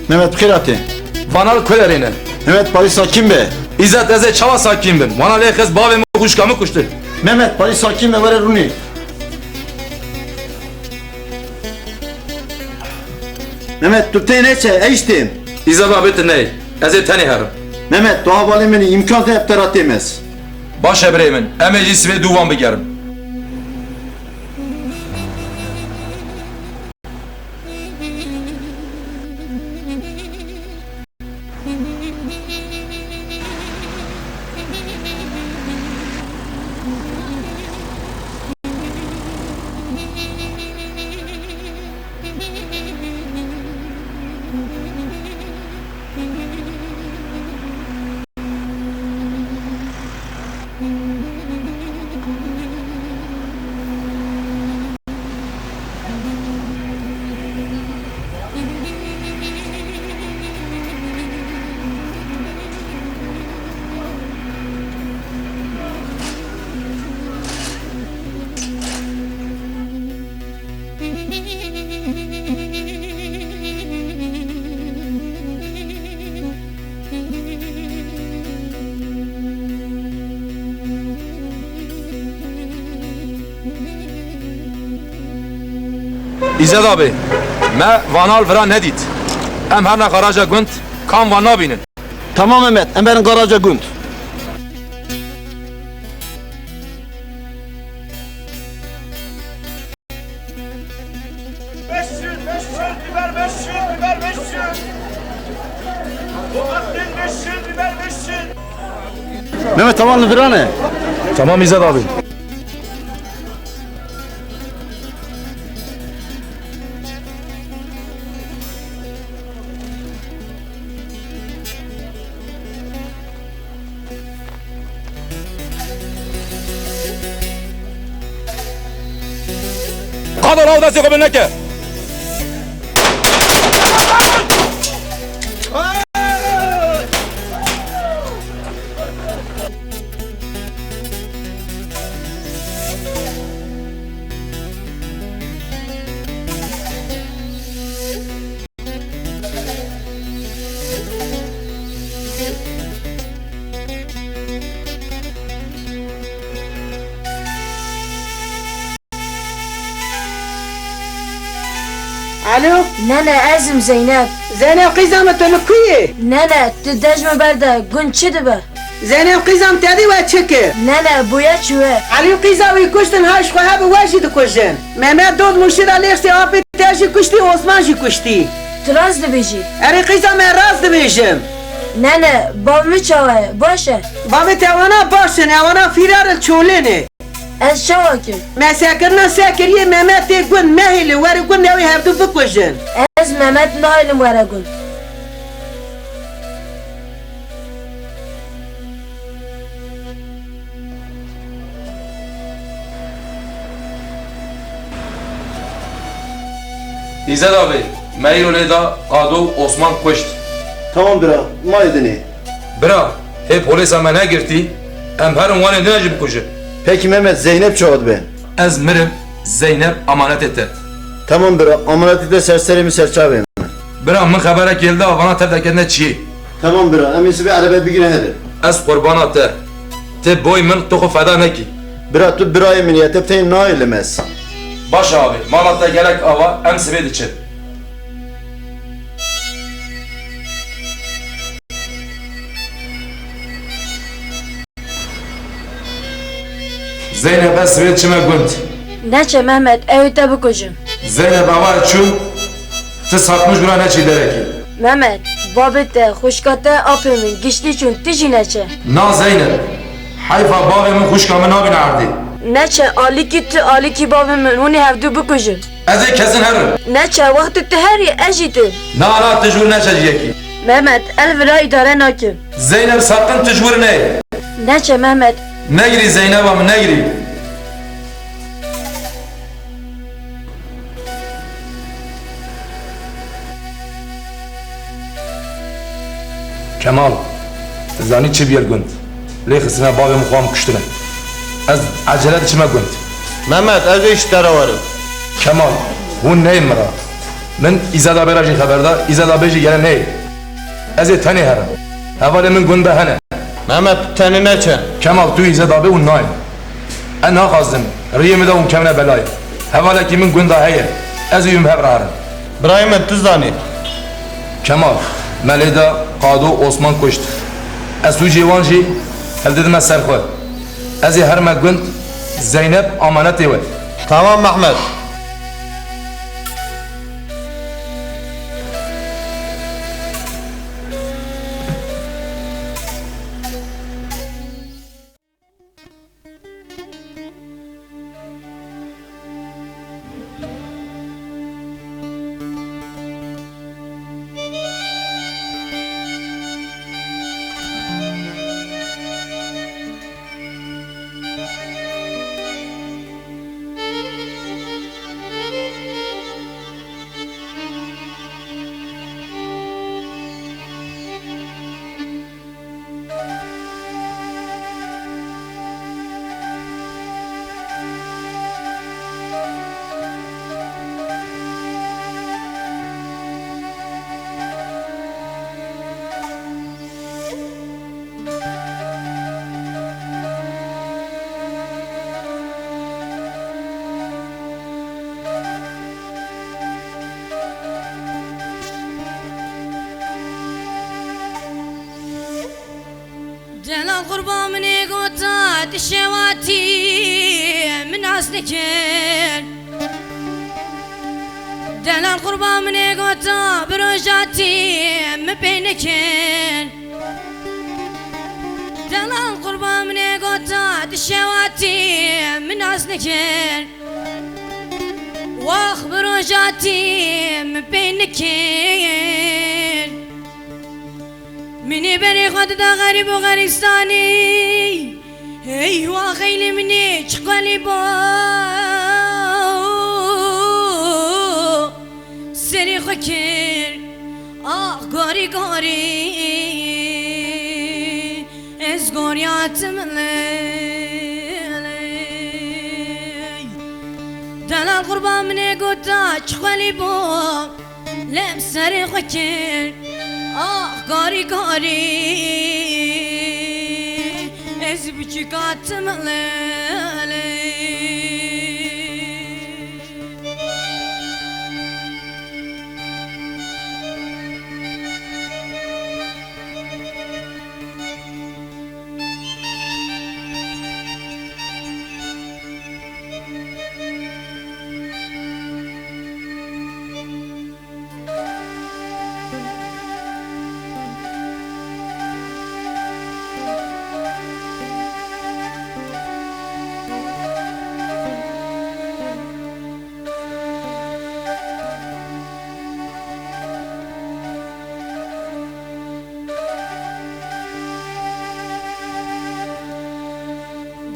Mehmet, bi xêr hatî. Vanal ku derê ne? Mehmet, parî sakin be. Îzzet, ez ê çawa sakin bim? Vanal ê xist bavê min, xwişka min kuştin. Mehmet, parî sakin be, were rûnê. Mehmet, tu tê neçe, ez jî têm. Îzzet abi, tu neyê. Ez ê tenê herim. Mehmet, tu hevalê min î, îmkan de ev tera têm ez. Baş e birê min. Em ê jî sibê dû wan bigerin. Îzzet abi, me vanal vira nedît. Em herine garaja gund, kam van nabînin. Tamam Mehmet, em berin garaja gund. Beş yüz, beş yüz, biber beş yüz, biber beş yüz. Domates beş yüz, biber beş yüz. Mehmet, tamam mı, virane? Tamam İzzet abi. Qada raw destê xwe bi neke. Alo? Nene, ez im Zeynep. Zeynep qîza min, tu li ku yî? Nene, tu dej min berde, gund çi dibe? Zeynep qîza min, te dî we çi kir? Nene, bûye çûye. Elî qîza wî kuştin, ha ji xwe hebe we jî dikujin. Mehmet Dod Mûşî de lêxsê apê te jî kuştî, Osman jî kuştî. Tu rast dibêjî. Erê qîza me, rast dibêjim. Nene, bav min çawa ye? Baş e? Bavê te ewana baş in, ewana fîrar il çolê ne. Ez çawa kim? Me sekirina se kiriye, Mehmet tê gund, mehêlin, were gund, ew ê hevdu bikujin. Ez Mehmet nahêlim were gund. Îzeda bê, me îro lê da Qado û Osman kuşt. Tamam bira, ma yê dinê. Bira, hê polêsa me negirtî, em herin wanê din jî bikujin. Pekî Mehmet, Zeynep çawa dibe? Ez mirim, Zeynep amanetê te. Tamam bira, amanetê te ser serê min, ser çavê min. Bira, min xeberekî hilda, vana tev deketine çiyê. Tamam bira, em ê sibê erebe bigire here. Ez qurbana te. Ti boy min, tu xwe feda nekî. Bira, tu birayê min yê, te teyê nayê li me. Baş e avê, mala te gelek ava, em sibê diçin. Zeynep, ez sibê diçime gund. Neçe Mehmet, ew ê te bikujim. Zeynep, ava ez çûm, ti sakmûş bira neçî derekî. Mehmet, babê te, xwişka te, apê min, giştî çûn, tu jî neçe. Na Zeynep, heyfa bavê min xwişka min nabîne erdê. Neçe, alîkî tu, alîkî bavê min, hûn ê hevdu bikujin. Ez ê kesin herim. Neçe, wextê tu herî, ez jî tim. Na, na, tu ji wir neçe ji yekî. Mehmet, ez vira îdare nakim. Zeynep, saqin tu ji wir neyê. Neçe Mehmet. Negirî Zeyneba min, negirî. Kemal, tu zanî çi bûye li gund? Lê xistine bavê min, xwe em kuştine. Ez ecele diçime gund. Mehmet, ez ê ji te re werim. Kemal, hûn neyên min re. Min Îzeda Bê re jî xeber da, Îzeda Bê jî gere neyê. Ez ê tenê herim. Hevalê min gund de hene. Mehmet, tu tenê neçe. Kemal, tu Îzeda Bê hûn nayên. Ez naxwazim riyê min de hûn kevine belayê. Hevalekî min gund de heye. Ez ê wî hev re herim. Birayê min, tu zanî. Kemal, me lê da Qado Osman kuşt. Ez sûcê wan jî hildidime ser xwe. Ez ê herime gund, Zeynep amanetê we. Tamam Mehmet. Delal qurba min ê gota, tu şewatî min nas nikir. Delal qurba min ê gota, bi rojatî min pê nikir. Delal qurba min ê gota, tu şewatî min nas nikir. Wax bi rojatî min pê nikir. Min ê berê xwe dida xerîb û xeristanî. Hey wa xeylê min ê çi qelî ba. xwe kir, ah, gorî gorî, ez goriyatim lê lê. Delal qurban min ê gota çi xwelî bû, lê em serê xwe kir, ah, gorî gorî, ez biçûkatim lê lê.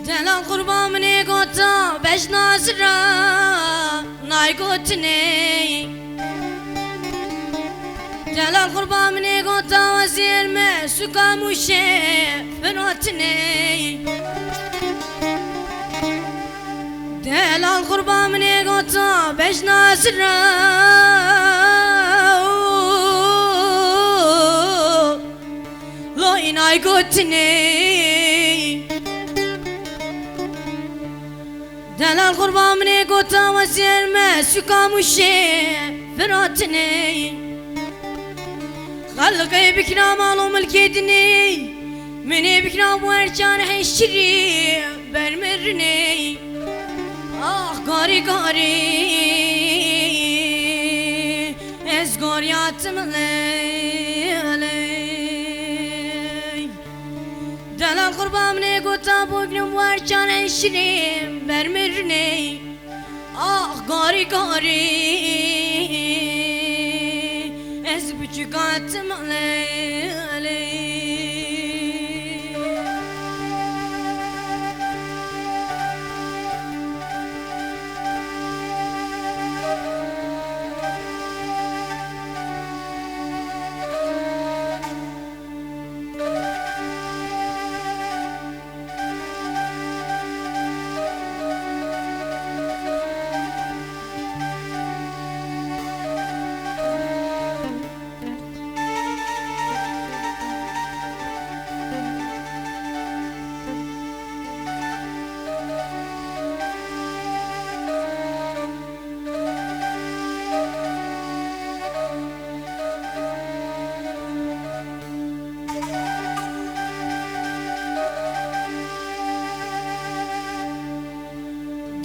Delal qurban min ê gota bejna zira nay gotinê. Delal qurban min ê gota wezîr me suka mûşê firotinê. Delal qurban min ê gota bejna zira lo înay gotinê. Delal qurban min ê gota wezîr me suka mûşê firotinê. Xelqê bikira mal û milkê dinê, min ê bikira wercan hişirî ber min rinê. Ah, garî garî, ez goriyatim lê lê. Delal qurban min ê gota bû girim wercan hişirî ber min rinê. Ah, garî garî, ez biçûkatim lê lê.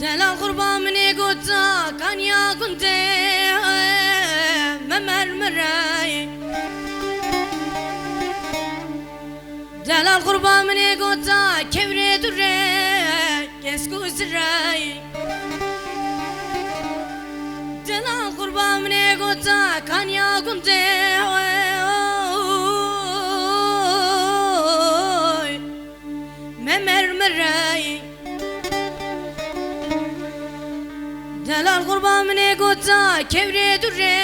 Delal qurban min ê gota kaniya gundê me mermirey. Delal qurban min ê gota kewrê durê kesk û zirey. Delal qurban min ê gota kaniya gundê me mermirey. Delal qurban min ê gota kewrê durê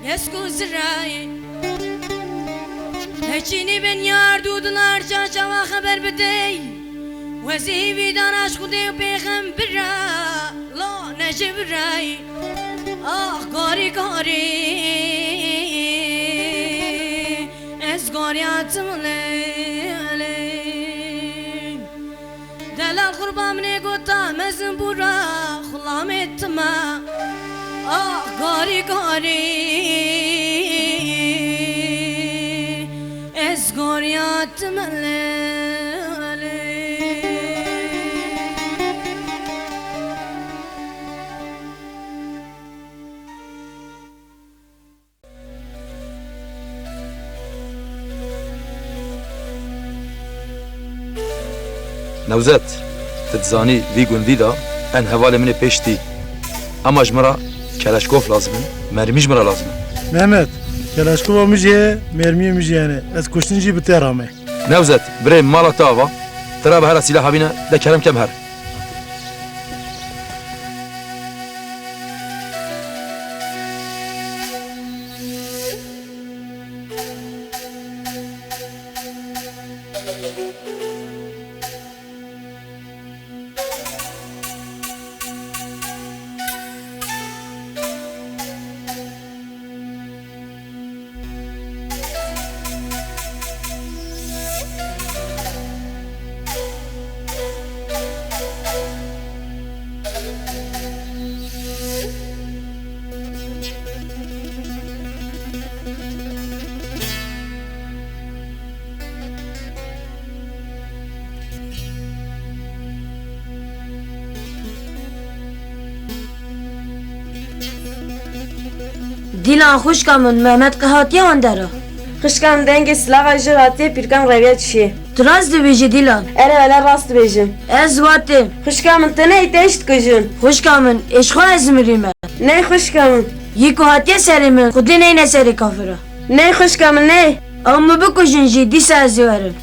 kesk û zirey. Heçînî ben yar dû dinar çaçawa xeber bidey. Wezî vîdan aşk û dê pêxembira lo neji birey. Ah, garî garî, ez goriyatim lê lê. Delal qurban min ê gota mezin bûra xulamê tima. Ah, garî garî, ez goriyatim lê lê. Newzet, tu dizanî vî gundî de en hevalê min ê pêş tî. Ema ji min re keleşkof lazim e, mermî ji min re lazim e. Mehmet, keleşkova min jî ye, mermiyê min jî hene. Ez kuştin jî bi te re me. Newzet, birê mala te ava, te re bi here sîlaha bîne, de kerem kem her. Dîlan xwişka min, Mehmet qe hatiye wan dera? Xwişka min dengê silaxa jê hatiye pîrkan reviya çiyê. Tu rast dibêjî Dîlan. Erê wele rast dibêjim. Ez watêm. Xwişka min tu ney te jî dikujin. Xwişka min, ê ji xwe ez mirîme. Ney xwişka min. Yî ku hatiye serê min, xwedî neyne serê kafira. Ney xwişka min ney. Ew min bikujin jî, dîsa ez ê werim.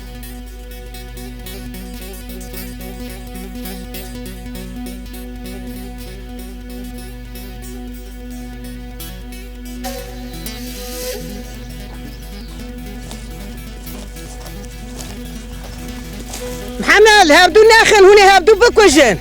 Mihemed, hevdû nexin, hûn ê hevdû bikujin.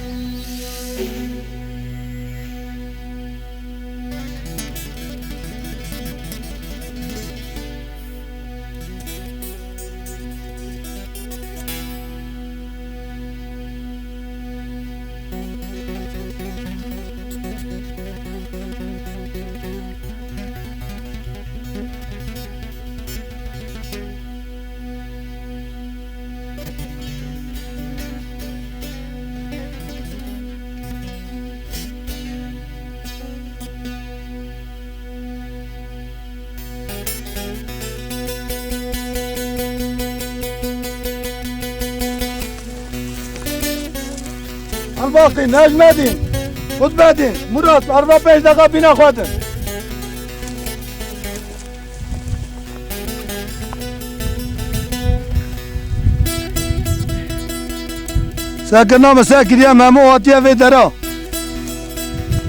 Elbaqî, Necmedîn, Qutbedîn, Murat, arva pênc deqa bîna xwe din. Sekirina min sekiriye, Memo hatiye vê dera.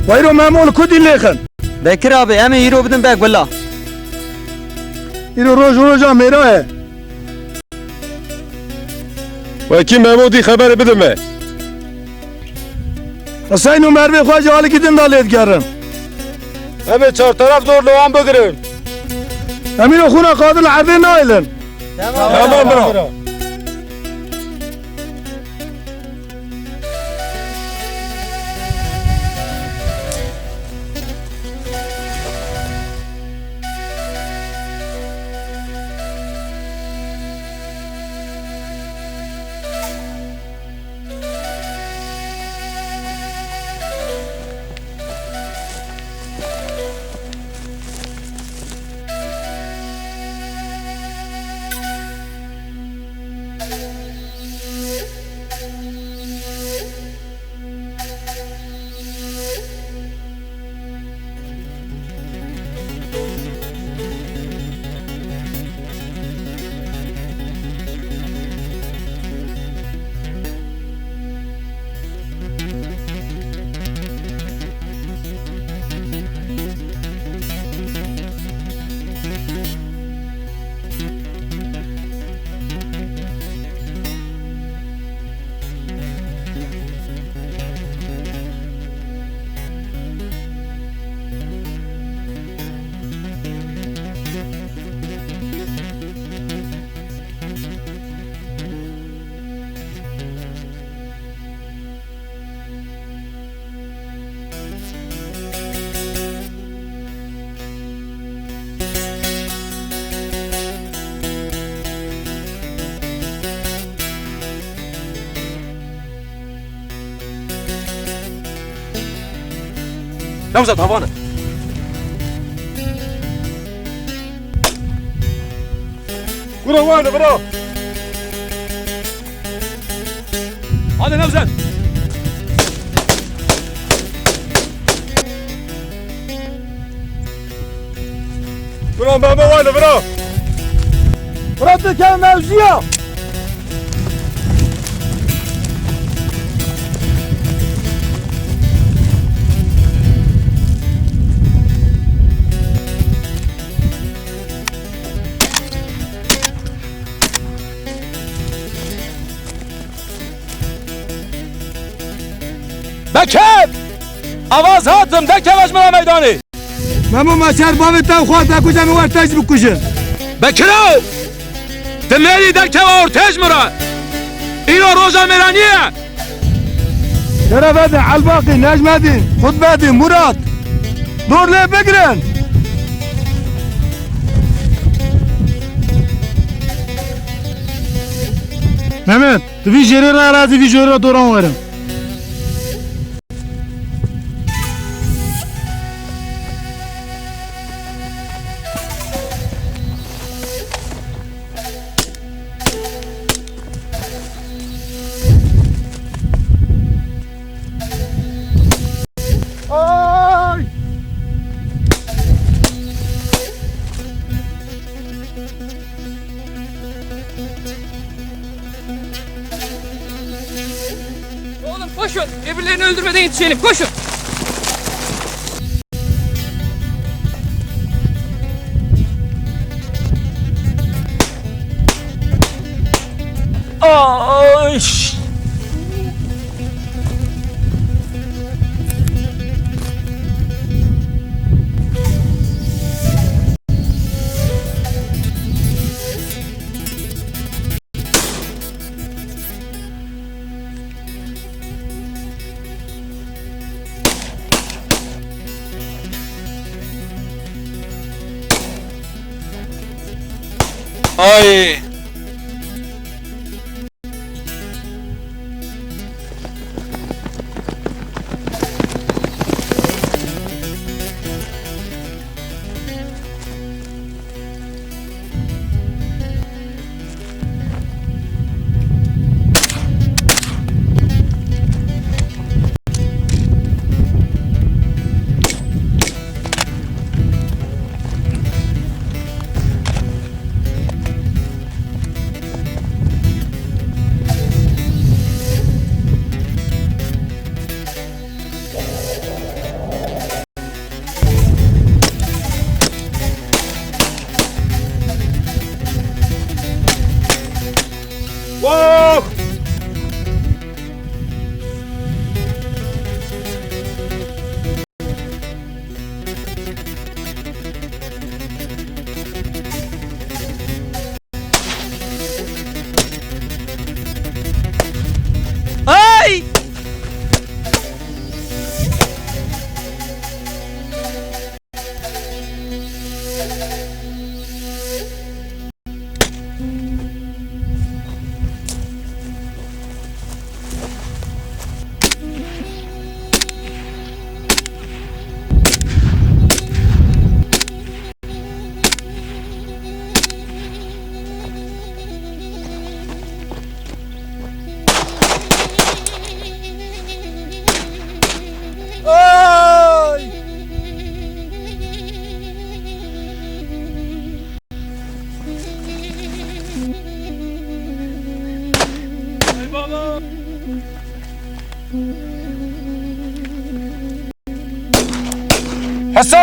Weyro Memo li ku dîn lêxin? Bekir abi, em ê îro bidin be gula. Îro roj roja mêra ye. Wekî Memo dî xeberê bidin me. Huseyno Mervê xwe ji alikî din de lê digerin. Em ê çarteref dor li wan bigirin. Em îro xûna Qadir li erdê nahêlin. Tamam, bira. Newzat, havane. Kuro wane, bira. Hadi Newzat. Bira, baba, wane, bira. Bira, tu kevin mevziya. Bekir! Avaz hatim, derkeve ji min re meydanê! Memo, me şer bavê te û xwe te kuje, min wer te jî bikujin. Bekiro! Ti mêrî derkeve ortê ji min re! Îro roja mêraniyê ye! Şerefedîn, Elbaqî, Necmedîn, Xutbedîn, Murat! Dor lê bigirin! Mehmet, tu vî jêrê re razî, vî jêrê re doran werin. Birbirlerini öldürmeden yetişelim. Koşun. Ay! Ay! Ay! Ay! Heso!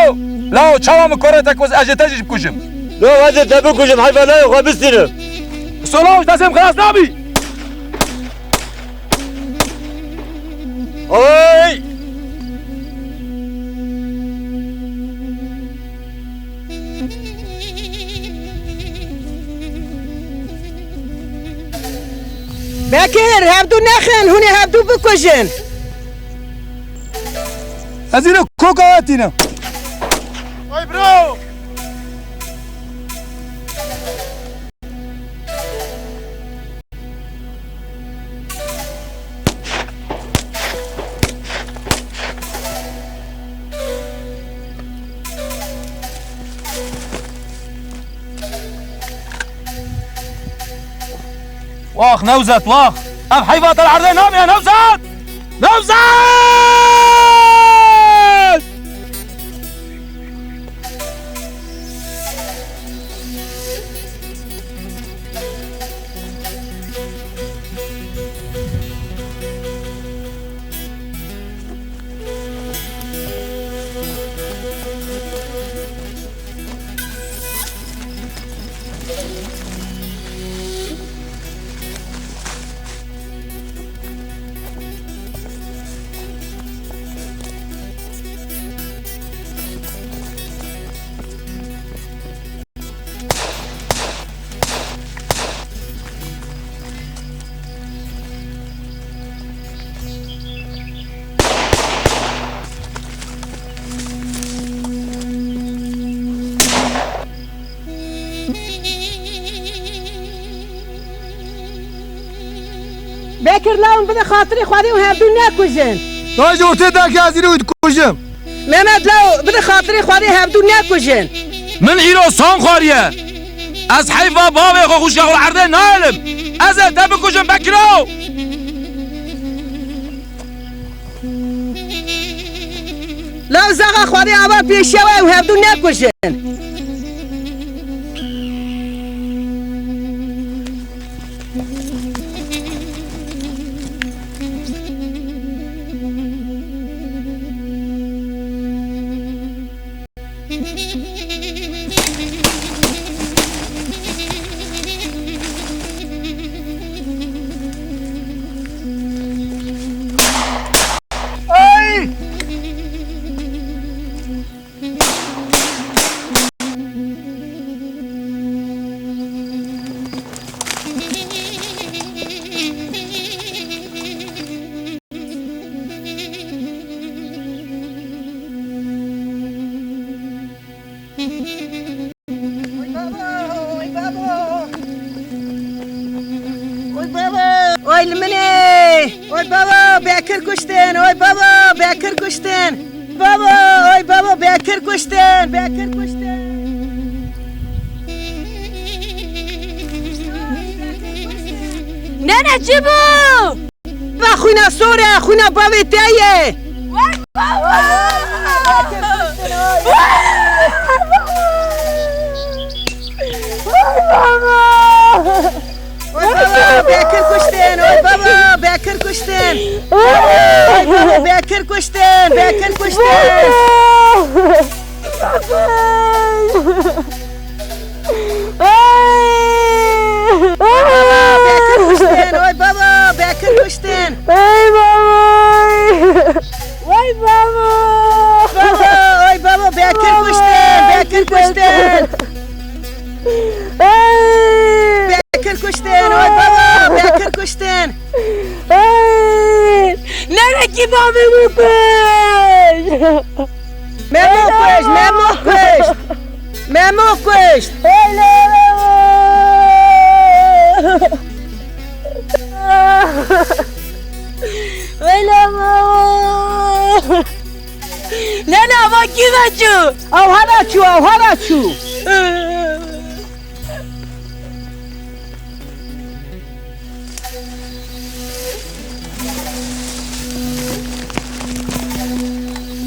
Lao, çawa min kore te ku ez ê te jî bikujim? Lao, ez ê te bikujim, heyfa nayê xwe bistînim. Heso, lao, ji destê min xilas nabî. Hey! Bekir, hevdû nexin, hûn ê hevdû bikujin. Ez îro koka we tînim. Ay bro! Wax Newzet, wax! Ev heyva te li erdê namîne, Newzet! Newzet! Bekir, lawin bide xatirê Xwedê û hevdû nekujin. Dayê, ji ortê derkê, ez îro wî dikujim. Mehmet, law bide xatirê Xwedê hevdû nekujin. Min îro san xwariye. Ez heyfa bavê xwe xwişka xwe li erdê nahelim. Ez ê te bikujim, Bekiro. Law zaxa Xwedê ava pêşiya we û hevdû nekujin. Ay li min e. Oy baba, Bekir kuştin. Oy baba, Bekir kuştin. Baba, oy baba, Bekir kuştin. Bekir kuştin. Nene, çi bû? Va xwîna sor e, xwîna bavê te ye. Vay baba! Vay baba! Oy baba, Bekir kuştin, oy baba, Bekir kuştin. Oy baba, Bekir kuştin, Bekir kuştin. Oy baba, Bekir kuştin, oy baba, Bekir kuştin. Ay baba! Vay baba! Baba, oy baba, Bekir kuştin, Bekir kuştin. Ay! Bekir kuştin, oy baba, Bekir kuştin. Ay! Nereki babamı kuş? Memo kuş, Memo kuş. Memo kuş. Öyle Memo. Öyle Memo. Nene, ama kime çu? Ew hera çû, ew hera çû.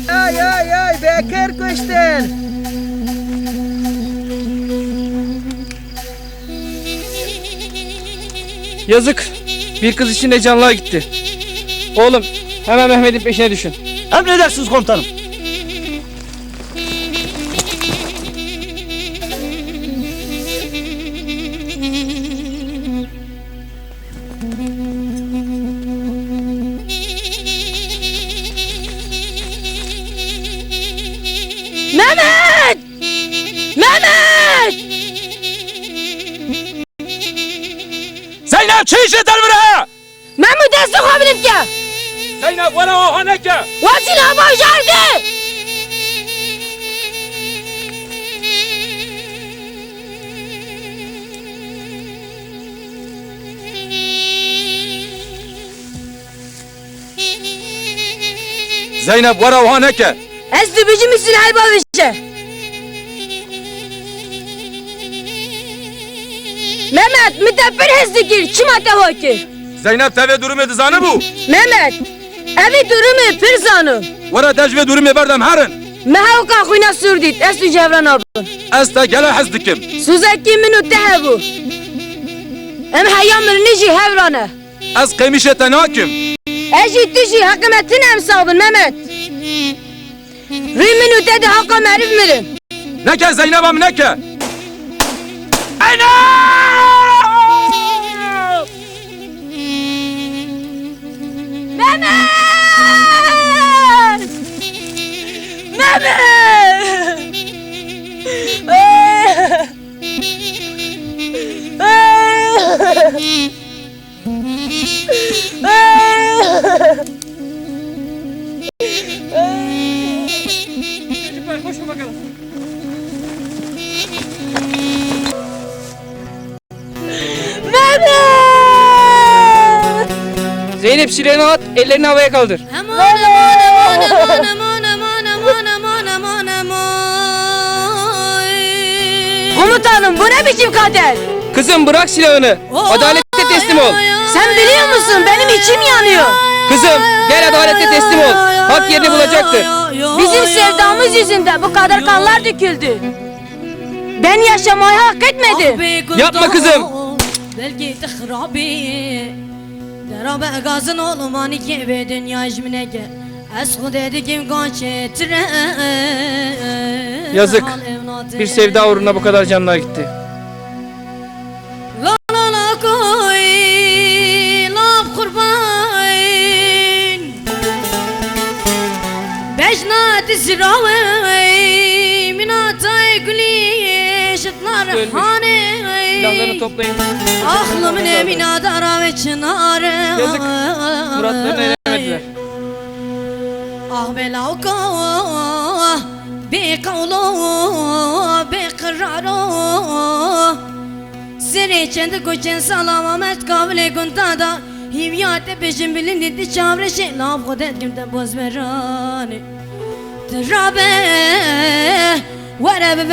Ay, ay, ay, Bekir kuştin. Yazık, bir kız için de canlar gitti. Oğlum, hemen Mehmet'in peşine düşün. Emredersiniz komutanım. Mehmet! Mehmet! Zeynep, çi îşê te li vir heye? Memo, destê xwe bilind ke. Zeynep, were wiha neke. We silê bajarê. Zeynep, were wiha neke. Ez dibêjim, min silahê bavêje. Mehmet, min te pir hez dikir, çima te wa kir? Zeynep, te vê durumê dizanibû? Mehmet, ev ê durumê pir zano. Were te ji vê durumê berdem herin. Me hewka xwîna sûr dît, ez tu ji hev re nabim. Ez te gelek hez dikim. Sûzekî min û te hebû. Em heya mirinê jî hev re ne. Ez qêmîşê te nakim. Ez jî tu jî heqê me tune em sax bin Mehmet. Rûyê min û te di heqa meriv mirin. Neke Zeyneba min neke. Eyna! Mehmet! Mehmet! Çocuklar, koşun bakalım. Mehmet! Zeynep, silahını at, ellerini havaya kaldır. Aman, aman, aman, aman, aman, aman, aman, aman, aman, aman. Komutanım, bu ne biçim kader? Kızım, bırak silahını. Adalete teslim ol. Sen biliyor musun, benim içim yanıyor. Kızım, gel, adalete teslim ol. Hak yerini bulacaktır. Bizim sevdamız yüzünden bu kadar kanlar döküldü. Ben yaşamayı hak etmedim. Yapma kızım. Belkî tu xirabî. Dera be gazin olmanî kê vê dinya ji min neke. Ez Xwedê dikim gaçê tire. Yazık. Bir sevda uğruna bu kadar canlar gitti. La la la koy, laf qurban. Bejna ti zirawey, mina tay gulî, şitlar haney. Silahlarını toplayın. Aklım ne mina dara ve çınarı. Yazık. Muratlarını elemediler. Ah be lawko, be qawlo, be qiraro. Serê çend koçên sala Mamet kavlê gunta da. Hîviya te bêjim bilindî, ti çavreşê, lav xwe de dikim te bozberanê. Ti rabe, were bi